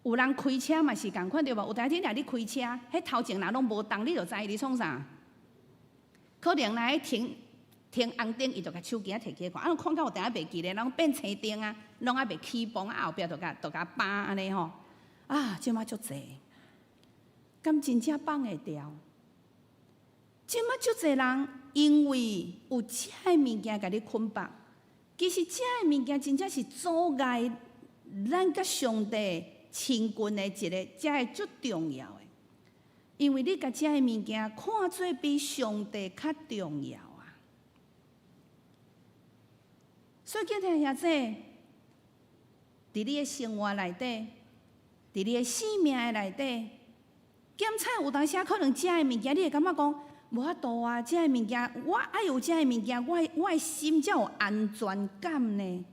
有人開車嘛是仝款對無？有當時若你開車，彼頭前若攏無動，你就知伊佇創啥。可能若彼停停紅燈，伊就共手機仔提起來看，啊，看到有當仔袂記咧，攏變青燈啊，攏猶未起磅，啊後壁就共扒按呢吼。啊，這馬足濟，敢真正放會掉？這馬足濟人因為有這个物件共你捆綁，其實這个物件真正是阻礙咱佮上帝親近的一個，這个足重要的。因為你共這个物件看做比上帝較重要啊。所以，敬聽兄弟，佇你的生活內底，佇你的生命的內底，檢查有當時可能這个物件，你會感覺講無法度啊！這个物件，我愛有這个物件，我的心才有安全感呢。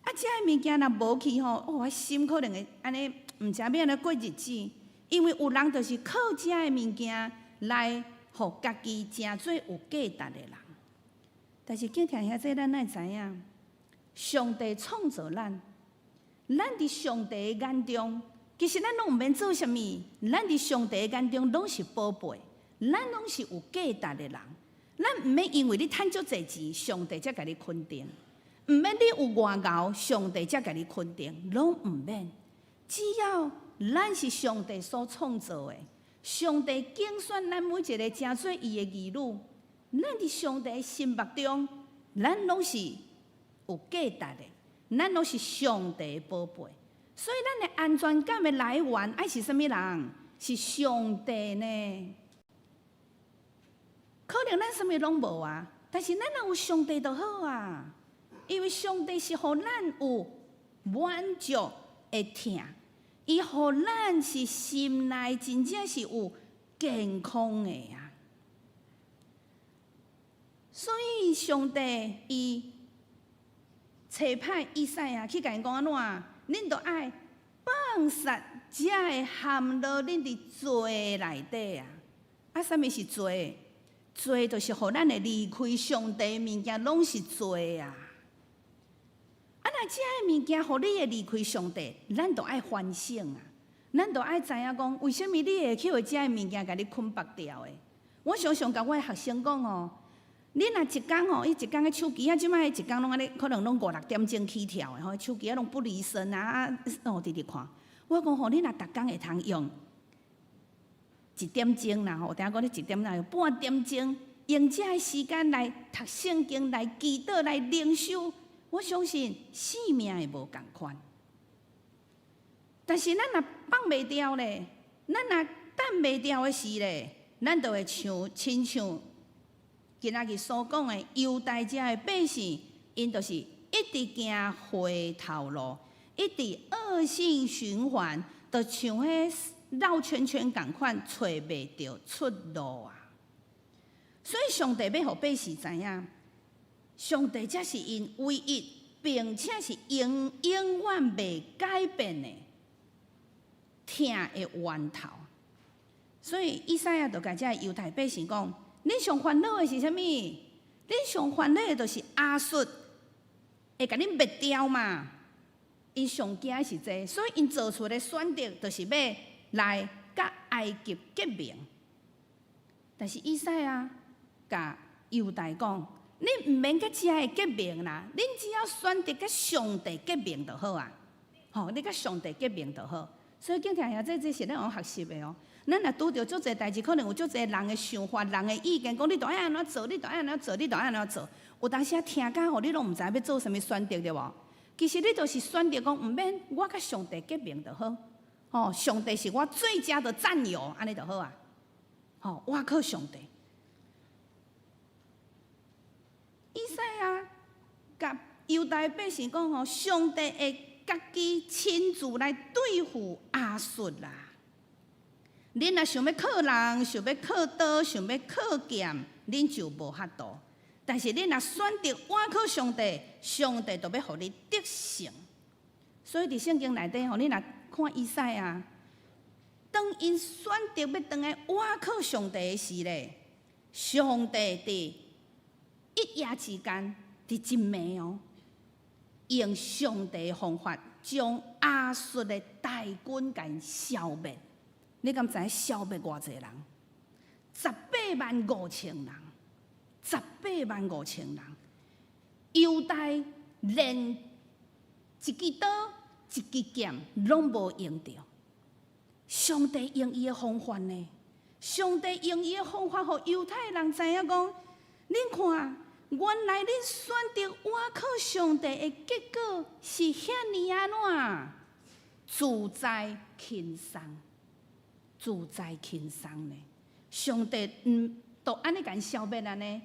啊，這个物件若無去吼，哦，我心可能會按呢，毋知欲按怎過日子。因為有人就是靠這个物件來予家己成做有價值的人。但是敬聽兄弟，咱愛知影，上帝創造咱，咱佇上帝的眼中，其實咱攏毋免做啥物，咱佇上帝的眼中攏是寶貝，咱攏是有價值的人。咱毋免因為你趁足濟錢，上帝才共你肯定；毋免你有偌𠢕，上帝才共你肯定，攏毋免。只要咱是上帝所創造的，上帝揀選咱每一個成做伊的兒女，咱佇上帝的心目中，咱攏是有價值的，咱攏是上帝的寶貝。所以，咱的安全感的來源，愛是啥物人？是上帝呢？可能咱啥物攏無啊，但是咱若有上帝就好啊。因為上帝是予咱有滿足的疼，伊予咱是心內真正是有健康的啊。所以上帝伊差派以賽亞去共𪜶講按怎？恁著愛放殺這个陷落恁佇罪內底啊！啊，啥物是罪？罪就是予咱會離開上帝的物件，攏是罪啊！啊，若這个物件予你會離開上帝，咱著愛反省啊！咱著愛知影講，為啥物你會去予這个物件共你捆綁掉的？我常常共我的學生講哦，你若一工吼，伊一工的手機仔，這擺一工攏按呢，可能攏五六點鐘起跳的吼，手機仔攏不離身啊，哦，直直看。我講吼，你若逐工會通用一點鐘啦吼，聽講你一點鐘，半點鐘，用這个時間來讀聖經、來祈禱、來靈修。我相信性命會無仝款。但是咱若放袂牢咧，咱若等袂牢的時咧，咱就會像親像今仔日所講的猶大遮的百姓，𪜶就是一直行回頭路，一直惡性循環，就像彼繞圈圈仝款，揣袂著出路啊！所以上帝欲予百姓知影，上帝才是𪜶唯一，並且是永永遠袂改變的疼的源頭。所以以賽亞就共這猶太百姓講：恁上煩惱的是啥物？恁上煩惱的就是亞述會共恁滅掉嘛？𪜶上驚的是這個，所以𪜶做出的選擇就是欲來佮埃及結盟。但是以賽亞共猶大講：恁毋免佮遮个結盟啦，恁只要選擇佮上帝結盟就好啊！吼，你佮上帝結盟就好。所以敬聽兄弟，這是咱愛學習的哦。咱若拄著足濟代誌，可能有足濟人的想法、人的意見，講你著愛按怎做，你著愛按怎做，你著愛按怎做。有當時啊聽甲吼，你攏毋知欲做啥物選擇對無？其實你就是選擇講毋免，我佮上帝結盟就好。吼，上帝是我最佳的戰友，按呢就好啊。吼，倚靠上帝。以賽亞共猶大百姓講吼，上帝會家己親自來對付亞述啦。恁若想欲靠人，想欲靠刀，想欲靠劍，恁就無法度。但是恁若選擇倚靠上帝，上帝就欲予你得勝。所以佇聖經內底吼，你若看以賽亞，當𪜶選擇欲轉來倚靠上帝的時咧，上帝佇一夜之間，佇一暝哦，用上帝的方法將亞述的大軍共消滅。你敢知消滅偌濟人？185,000人，十八萬五千人。猶大連一支刀、一支劍攏無用著。上帝用伊的方法呢？上帝用伊的方法，予猶太人知影講：恁看，原來恁選擇倚靠上帝的結果是遐爾按怎自在輕鬆，自在輕鬆呢？上帝都按呢共消滅按呢，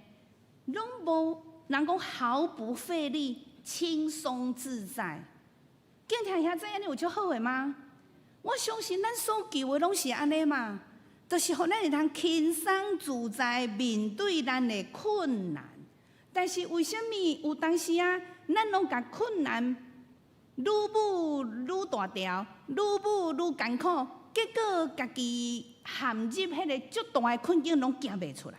攏無人講毫不費力，輕鬆自在。敬聽兄弟按呢有足好的嗎？我相信咱所求的攏是按呢嘛，就是予咱會通輕鬆自在面對咱的困難。但是為啥物有當時啊，咱攏共困難愈舞愈大條，愈舞愈艱苦，結果家己陷入彼个足大的困境，攏行袂出來。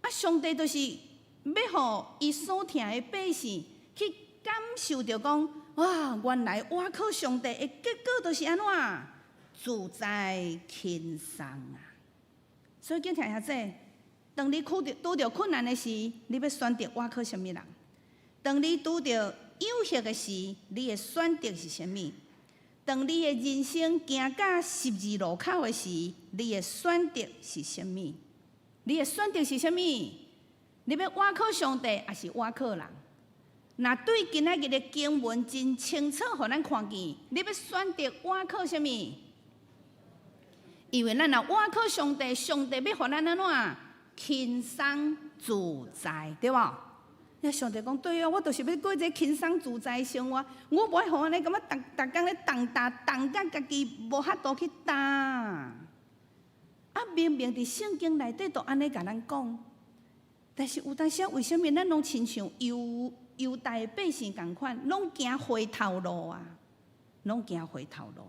啊，上帝就是欲予伊所疼的百姓去感受著講，哇，原來倚靠上帝的結果就是按怎自在輕鬆啊！所以敬聽兄弟，當你拄著拄著困難的時，你欲選擇倚靠啥物人？當你拄著誘惑的時，你的選擇是啥物？當你的人生行到十字路口的時，你的選擇是啥物？你的選擇是啥物？你欲倚靠上帝，抑是倚靠人？若對今仔日的經文真清楚，予咱看見，你欲選擇倚靠啥物？因為咱若倚靠上帝，上帝欲予咱按怎輕鬆自在，對無？遐上帝講對啊，我就是欲過這輕鬆自在的生活，我無愛予按呢感覺逐逐工咧重擔重甲家己無法度去擔。啊，明明佇聖經內底都按呢共咱講，但是有當時為啥物咱攏親像猶猶大的百姓仝款，攏行回頭路啊，攏行回頭路。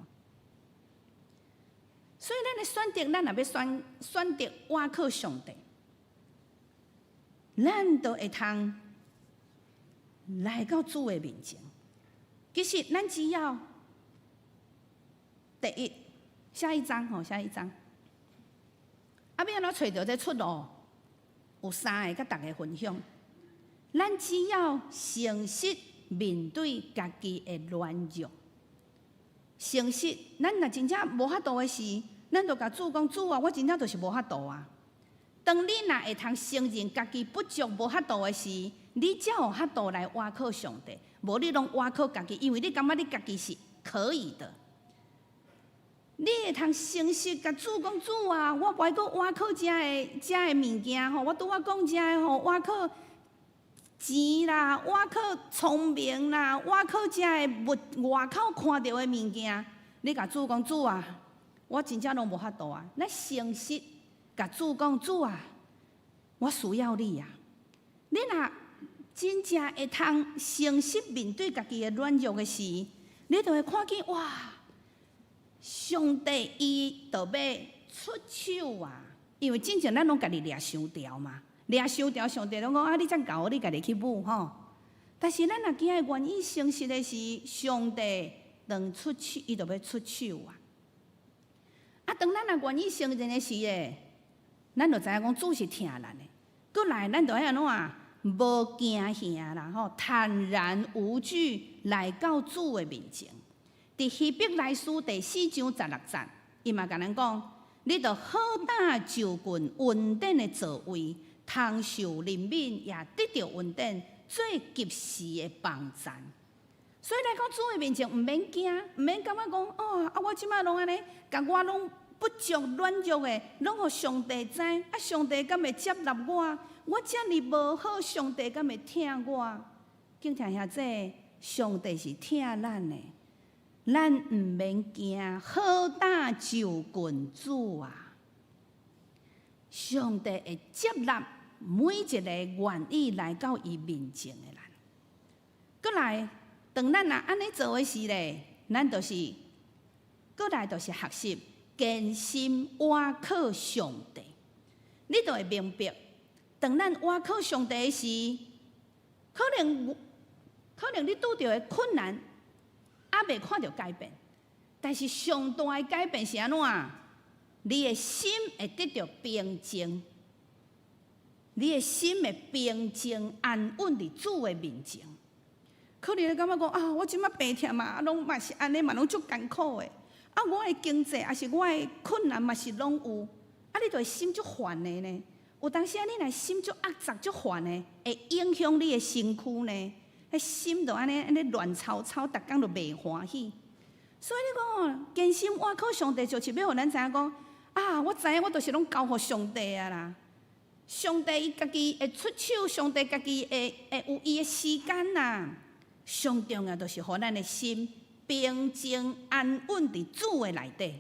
所以咱的選擇，咱若欲選選擇倚靠上帝，咱就會通來到主的面前。其實，咱只要第一，下一張吼，下一張。啊，欲按怎揣著這出路？有三个，佮大家分享。咱只要誠實面對家己的軟弱，誠實，咱若真正無法度的時，咱就共主講：主啊，我真正就是無法度啊。當你若會通承認家己不足、無法度的時，你才有法度來倚靠上帝。無你攏倚靠家己，因為你感覺你家己是可以的。你會通誠實共主講，主啊，我無愛閣倚靠遮个物件吼，我拄仔講遮个吼，倚靠錢啦，倚靠聰明啦，倚靠遮个物外口看著的物件。你共主講，主啊，我真正攏無法度啊！咱誠實共主講，主啊，我需要你啊！你若真正會通誠實面對家己的軟弱的時，你就會看見哇！上帝伊就欲出手啊！因為進前咱攏家己掠傷牢嘛，掠傷牢，上帝攏講啊，你遮𠢕，你家己去舞吼。但是咱若今仔願意誠實的時，上帝當出手，伊就欲出手啊！啊，當咱若願意承認的時咧，咱就知影講主是疼咱的。閣來，咱就愛按怎啊？無驚嚇啦吼，坦然無懼來到主的面前。佇希伯來書第4章16節，伊嘛共咱講：你著好膽就近恩典的座位，通受憐憫，也得著恩典，做及時的幫贊。所以來到主的面前，毋免驚，毋免感覺講哦，啊，我這擺攏按呢，共我攏不足軟弱的，攏予上帝知，啊，上帝敢會接納我？我遮爾無好，上帝敢會疼我？敬聽兄弟，上帝是疼咱的。咱毋免驚，好膽就近主啊！上帝會接納每一個願意來到伊面前的人。閣來，當咱若按呢做的時咧，咱就是閣來就是學習堅心倚靠上帝。你就會明白，當咱倚靠上帝的時，可能你拄著的困難猶未看著改變，但是上大的改變是按怎？你的心會得著平靜，你的心會平靜安穩佇主的面前。可能你感覺講啊，我這擺病痛嘛，啊攏嘛是按呢，嘛攏足艱苦的。啊，我的經濟抑是我的困難嘛是攏有。啊，你就會心足煩的呢。有當時啊，你若心足壓雜、足煩的，會影響你的身軀呢。彼心就按呢按呢亂糟糟，逐工就袂歡喜。所以你講哦，堅心倚靠上帝，就是欲予咱知影講啊，我知影我就是攏交予上帝啊啦。上帝伊家己會出手，上帝家己會有伊的時間啦。上重要就是予咱的心平靜安穩佇主的內底。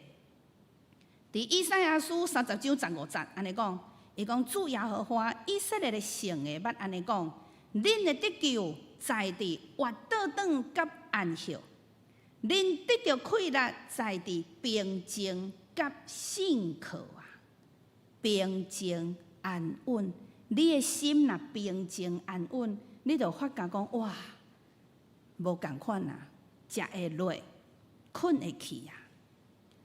佇以賽亞書30章15節按呢講，伊講主耶和華以色列的聖的欲按呢講，恁的得救在佇活倒轉佮安息，恁得著快樂在佇平靜佮信靠啊，平靜安穩，你的心若平靜安穩，你就發覺講哇，無仝款啊，食會落，睏會去啊。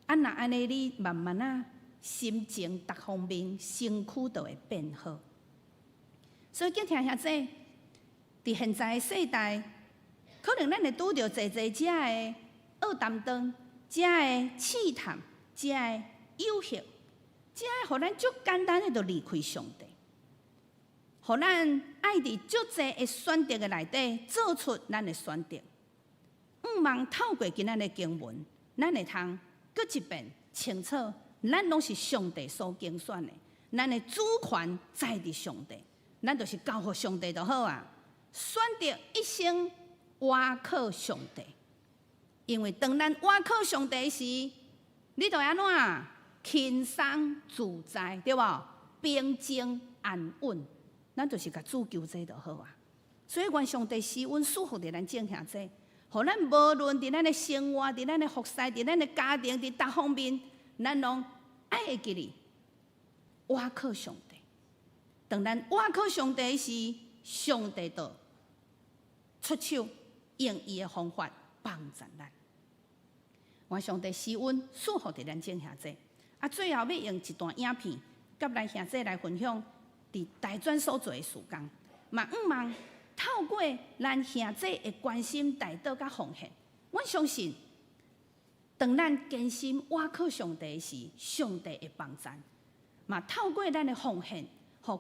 啊，若按呢，你慢慢仔心情逐方面身軀就會變好。所以，敬聽兄弟，佇現在的世代，可能咱會拄著濟濟遮的惡擔當，遮的試探，遮的誘惑，遮的予咱足簡單的就離開上帝，予咱愛佇足濟的選擇的內底做出咱的選擇。向望透過今仔的經文，咱會通閣一遍清楚，咱攏是上帝所揀選的，咱的主權在佇上帝，咱就是交予上帝就好啊。選擇一生倚靠上帝，因為當咱倚靠上帝時，你就會按怎輕鬆自在，對無？平靜安穩，咱就是共主求這就好啊。所以願上帝施恩賜福佇咱眾兄弟，予咱無論佇咱的生活、佇咱的服侍、佇咱的家庭、佇逐方面，咱攏愛會記得倚靠上帝。當咱倚靠上帝時，上帝就出手，用伊的方法幫助咱。願上帝施恩賜福佇咱眾兄弟。啊，最後欲用一段影片，佮咱兄弟來分享佇大專所做的事工。嘛，向望透過咱兄弟的關心、代禱佮奉獻，阮相信，當咱堅心倚靠上帝時，上帝會幫贊。嘛，透過咱的奉獻，予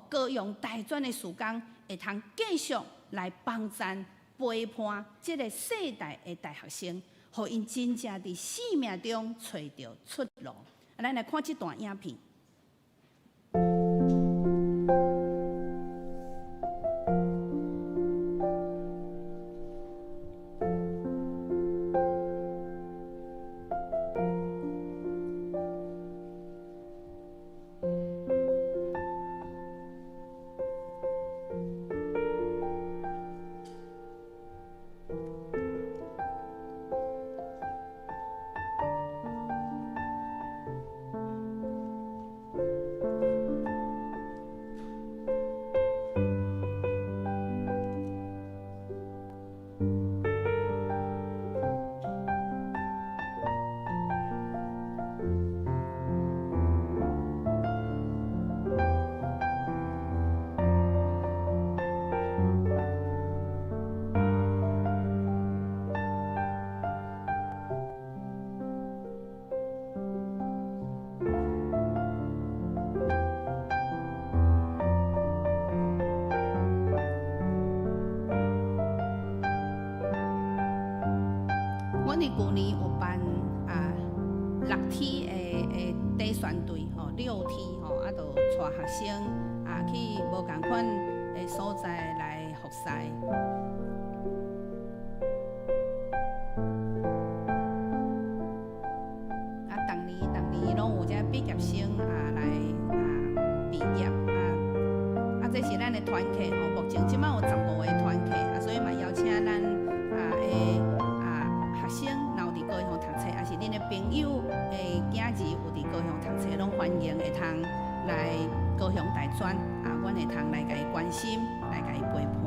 高雄大專的事工會通繼續來幫贊陪伴這个世代的大學生，予𪜶真正佇生命中揣著出路。啊，咱來看這段影片。阮佇舊年有辦啊六天的短宣隊吼，六天吼，啊，就帶學生啊去無仝款的所在來服侍。啊，逐年逐年攏有這畢業生啊來啊畢業啊，啊，這是咱的團契吼，目前這擺有15個團契啊，所以嘛邀請咱啊的啊學生，若有佇高雄讀冊，抑是恁的朋友的囝兒有佇高雄讀冊，攏歡迎會通來高雄大專啊，阮會通來共伊關心，來共伊陪伴。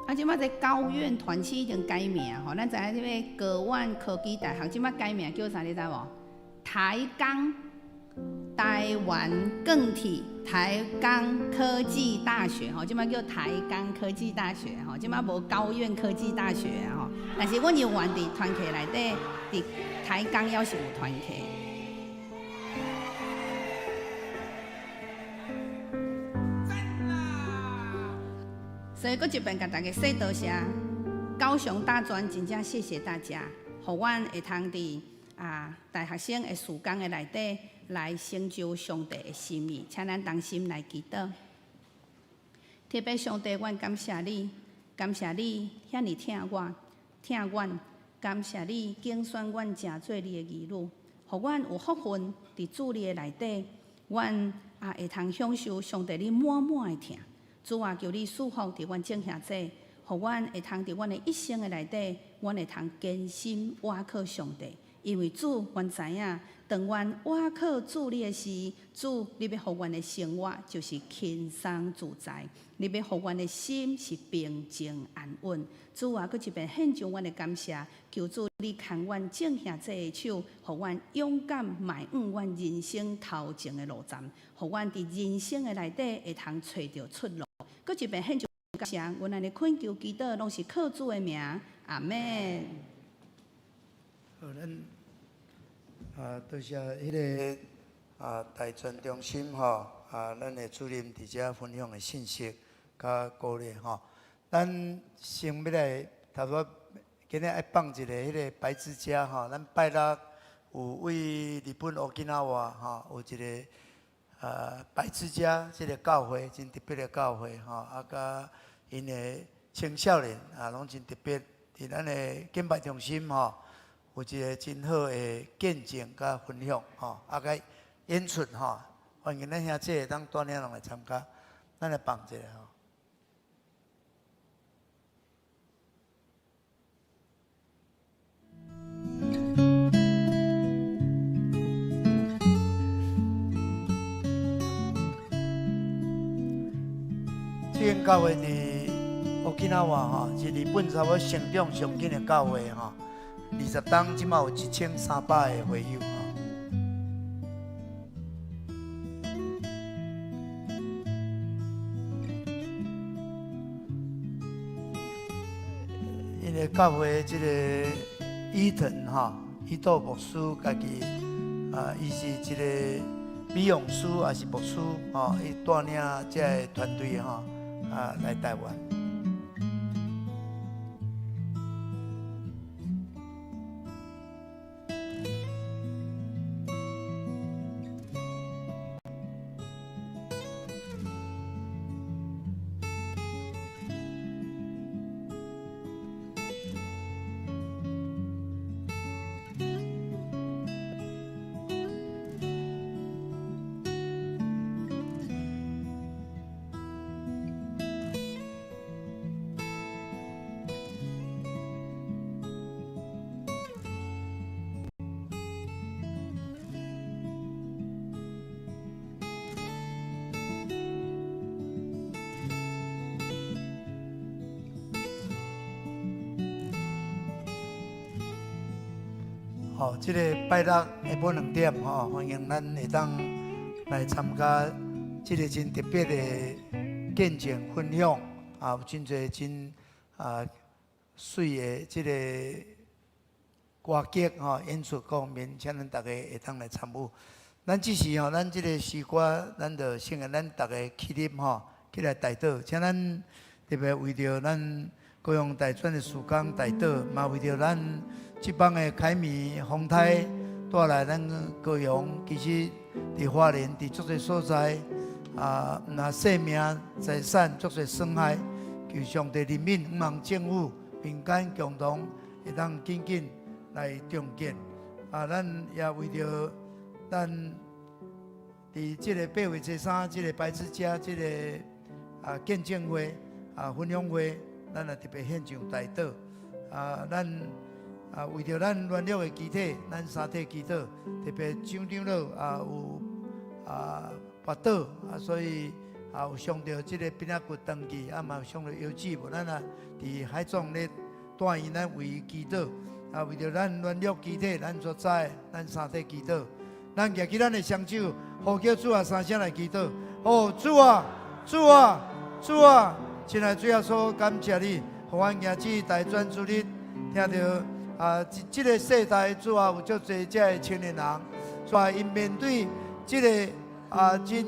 啊，這擺這高苑團契已經改名吼，咱知影這個高苑科技大學這擺改名叫啥？你知無？台鋼台灣鋼鐵台鋼科技大學吼，這擺叫台鋼科技大學吼，這擺無高苑科技大學吼。但是阮猶原佇團契內底，佇台鋼猶是有團契。所以，閣一遍共大家說多謝，高雄大專真正謝謝大家，予阮會通佇啊大學生的時間的內底來成就上帝的心意，請咱同心來祈禱。天父上帝，阮感謝你，感謝你遐爾疼我，疼阮，感謝你揀選阮成做你的兒女，予阮有福分佇主你的內底，阮也會通享受上帝你滿滿的疼。主啊，求你賜福佇阮眾兄弟，予阮會通佇阮的一生的內底，阮會通堅心倚靠上帝。因為主，阮知影，當阮倚靠主你的時，主你欲予阮的生活就是輕鬆自在，你欲予阮的心是平靜安穩。主啊，閣一遍獻上阮的感謝，求主你牽阮眾兄弟的手，予阮勇敢邁向阮人生頭前的路站，予阮佇人生的內底會通揣著出路。閣一遍獻上感謝，阮按呢懇求祈禱，攏是靠主的名，阿們。好，咱啊，多謝彼个啊大專中心吼啊，咱的主任佇遮分享的信息佮鼓勵吼。咱先欲來頭拄仔今日愛放一个彼个白之家吼，咱拜六有為日本沖縄吼有一个啊白之家這个教會真特別的教會吼，啊佮𪜶的青少年啊攏真特別，佇咱的敬拜中心吼。有一个真好的見證佮分享吼，啊，佮演出吼，歡迎咱兄弟會當帶領人來參加，咱來放一下吼。這間教會佇沖拿瓦吼，是日本差不多成長上緊的教會吼。20冬，這馬有1300个會友吼。𪜶的教會這個伊藤吼，伊藤牧師家己啊，伊是一個美容師，也是牧師吼，伊帶領這个團隊吼啊來台灣。吼，這個拜六下晡2點吼，歡迎咱會當來參加這个真特別的見證分享，啊，有真濟真啊媠的這个歌劇吼演出方面，請咱逐家會當來參與。咱這時吼，咱這个詩歌，咱就先共咱逐家起立吼，起來代禱，請咱特別為著咱高雄大專的事工代禱，嘛為著咱這幫的凱米風台帶來咱高雄，其實佇花蓮佇足濟所在啊，毋但生命財產足濟損害，求上帝憐憫，向望政府民間共同會當緊緊來重建。啊，咱也為著咱佇這个8月23這个白之家這个啊見證會啊分享會，咱也特別獻上代禱。啊，咱啊為著咱軟弱的肢體，咱三體祈禱，特別張長老啊有啊跋倒啊，所以啊有傷著這个髕仔骨斷去，啊嘛有傷著腰子無，咱啊佇海總咧帶伊，咱為伊祈禱。啊，為著咱軟弱肢體，咱所知，咱三體祈禱。咱舉起咱的雙手，呼叫主啊，三聲來祈禱。哦，主啊，主啊，主啊！親愛主耶穌，感謝你，予阮行這大專主日，聽著啊，這个世代主啊，有足濟這个青年人，主啊，𪜶面對這个啊真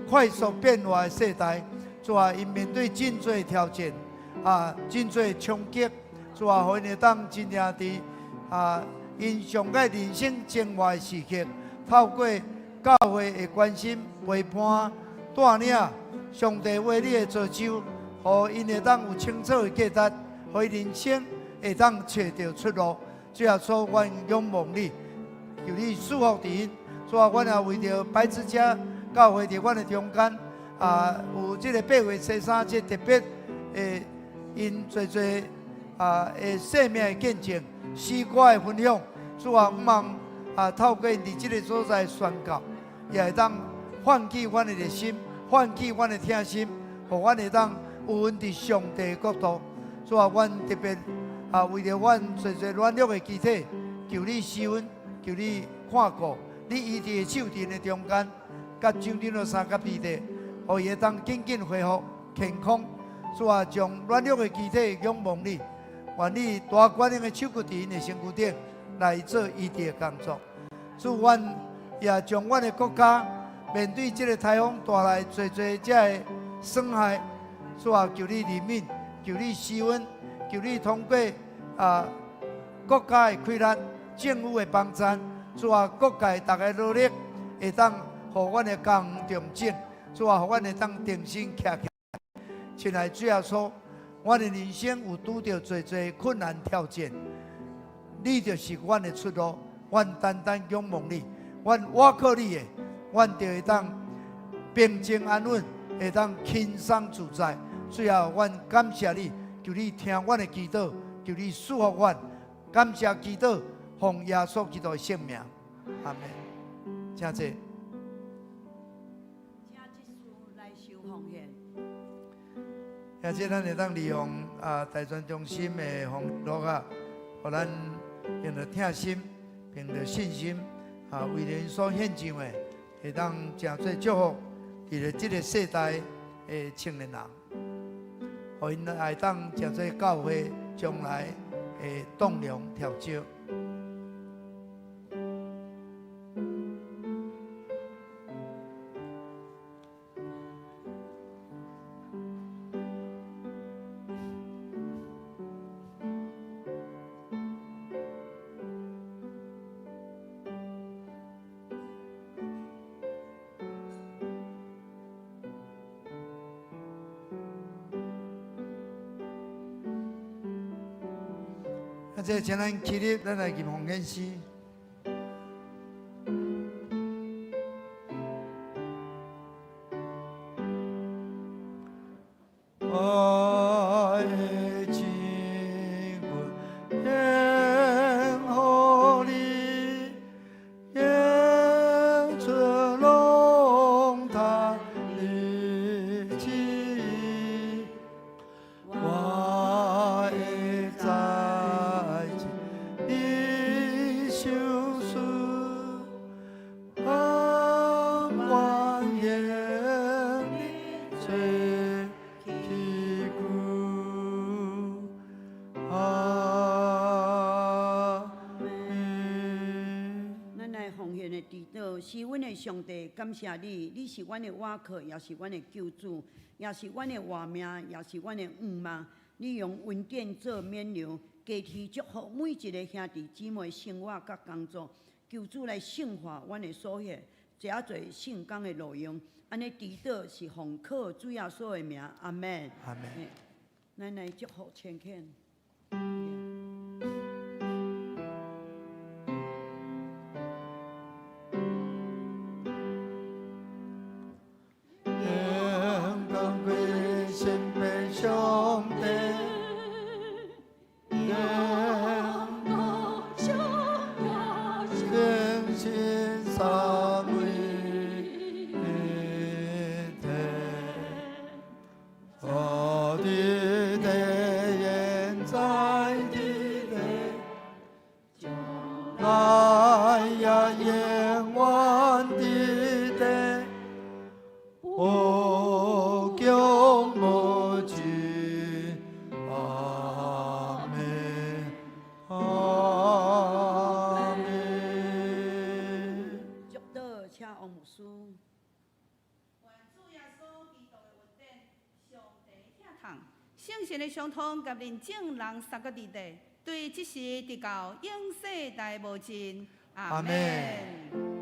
快速變化的世代，主啊，𪜶面對真濟挑戰，啊，真濟衝擊，主啊，予𪜶會當真正佇啊，𪜶上蓋人生精華的時刻，透過教會的關心、陪伴、帶領，上帝話語的造就，予𪜶會當有清楚的價值，予𪜶人生會當揣著出路。主耶穌，阮仰望你，求你賜福佇𪜶。主啊，阮也為著白之家教會佇阮的中間，啊，有這个8月23這特別的𪜶濟濟啊的生命的見證、詩歌的分享。主啊，向望啊，透過𪜶佇這个所在宣告，也會當喚起阮的熱心，喚起阮的疼心，予阮會當有份佇上帝的國度。主啊，阮特別啊，為著阮濟濟軟弱的肢體，求你施恩，求你看顧，你醫治的手佇𪜶的中間，佮張長老相佮彼得，予伊會當緊緊恢復健康。主啊，將軟弱的肢體仰望你，願你大權能的手骨佇𪜶的身軀頂來做醫治的工作。主，阮也將阮的國家面對這个颱風帶來濟濟這个損害，主啊，求你憐憫，求你施恩，求你通過啊國家的氣力、政府的幫贊，主啊，各界逐个努力，會當予阮的家園重整，主啊，予阮會當重新徛起來。親愛主耶穌，阮的人生有拄著濟濟困難挑戰，你就是阮的出路，阮單單仰望你，阮倚靠你的，阮就會當平靜安穩，會當輕鬆自在。最後，阮感謝你，求你聽阮的祈禱，求你賜福阮。感謝祈禱，奉耶穌基督的聖名，阿們。請坐。請執事來收奉獻。或者咱會當利用啊大專中心的網路啊，予咱憑著疼心，憑著信心啊，為著𪜶所獻上的，會當成做祝福，佇咧這个世代的青年人，予𪜶會當成做教會將來的棟梁柱石。啊，這請咱起立，咱來吟奉獻詩。愛的情阮獻予你，演出攏他的旨意，我會在你相思，甘願用你做器具。阿門。咱來奉獻的祈禱，是阮的上帝，感謝你，你是阮的倚靠，也是阮的救主，也是阮的活命，也是阮的向望。你用恩典做冕旒，加添祝福每一个兄弟姊妹生活佮工作。求主來聖化阮的所學，這做聖工的路用。按呢祈禱是奉靠主耶穌的名，阿門。阿門。咱來祝福千虔。榮光歸神父上帝，榮聖神三位一體，在地地現在地地，將來也永遠佇地。無窮無盡，阿門，阿門。祝禱，請王牧師。願主耶穌基督的恩典、上帝的疼痛、聖神的相通，佮恁眾人三個佇底，對這時直到永世代無盡。阿阿門。門。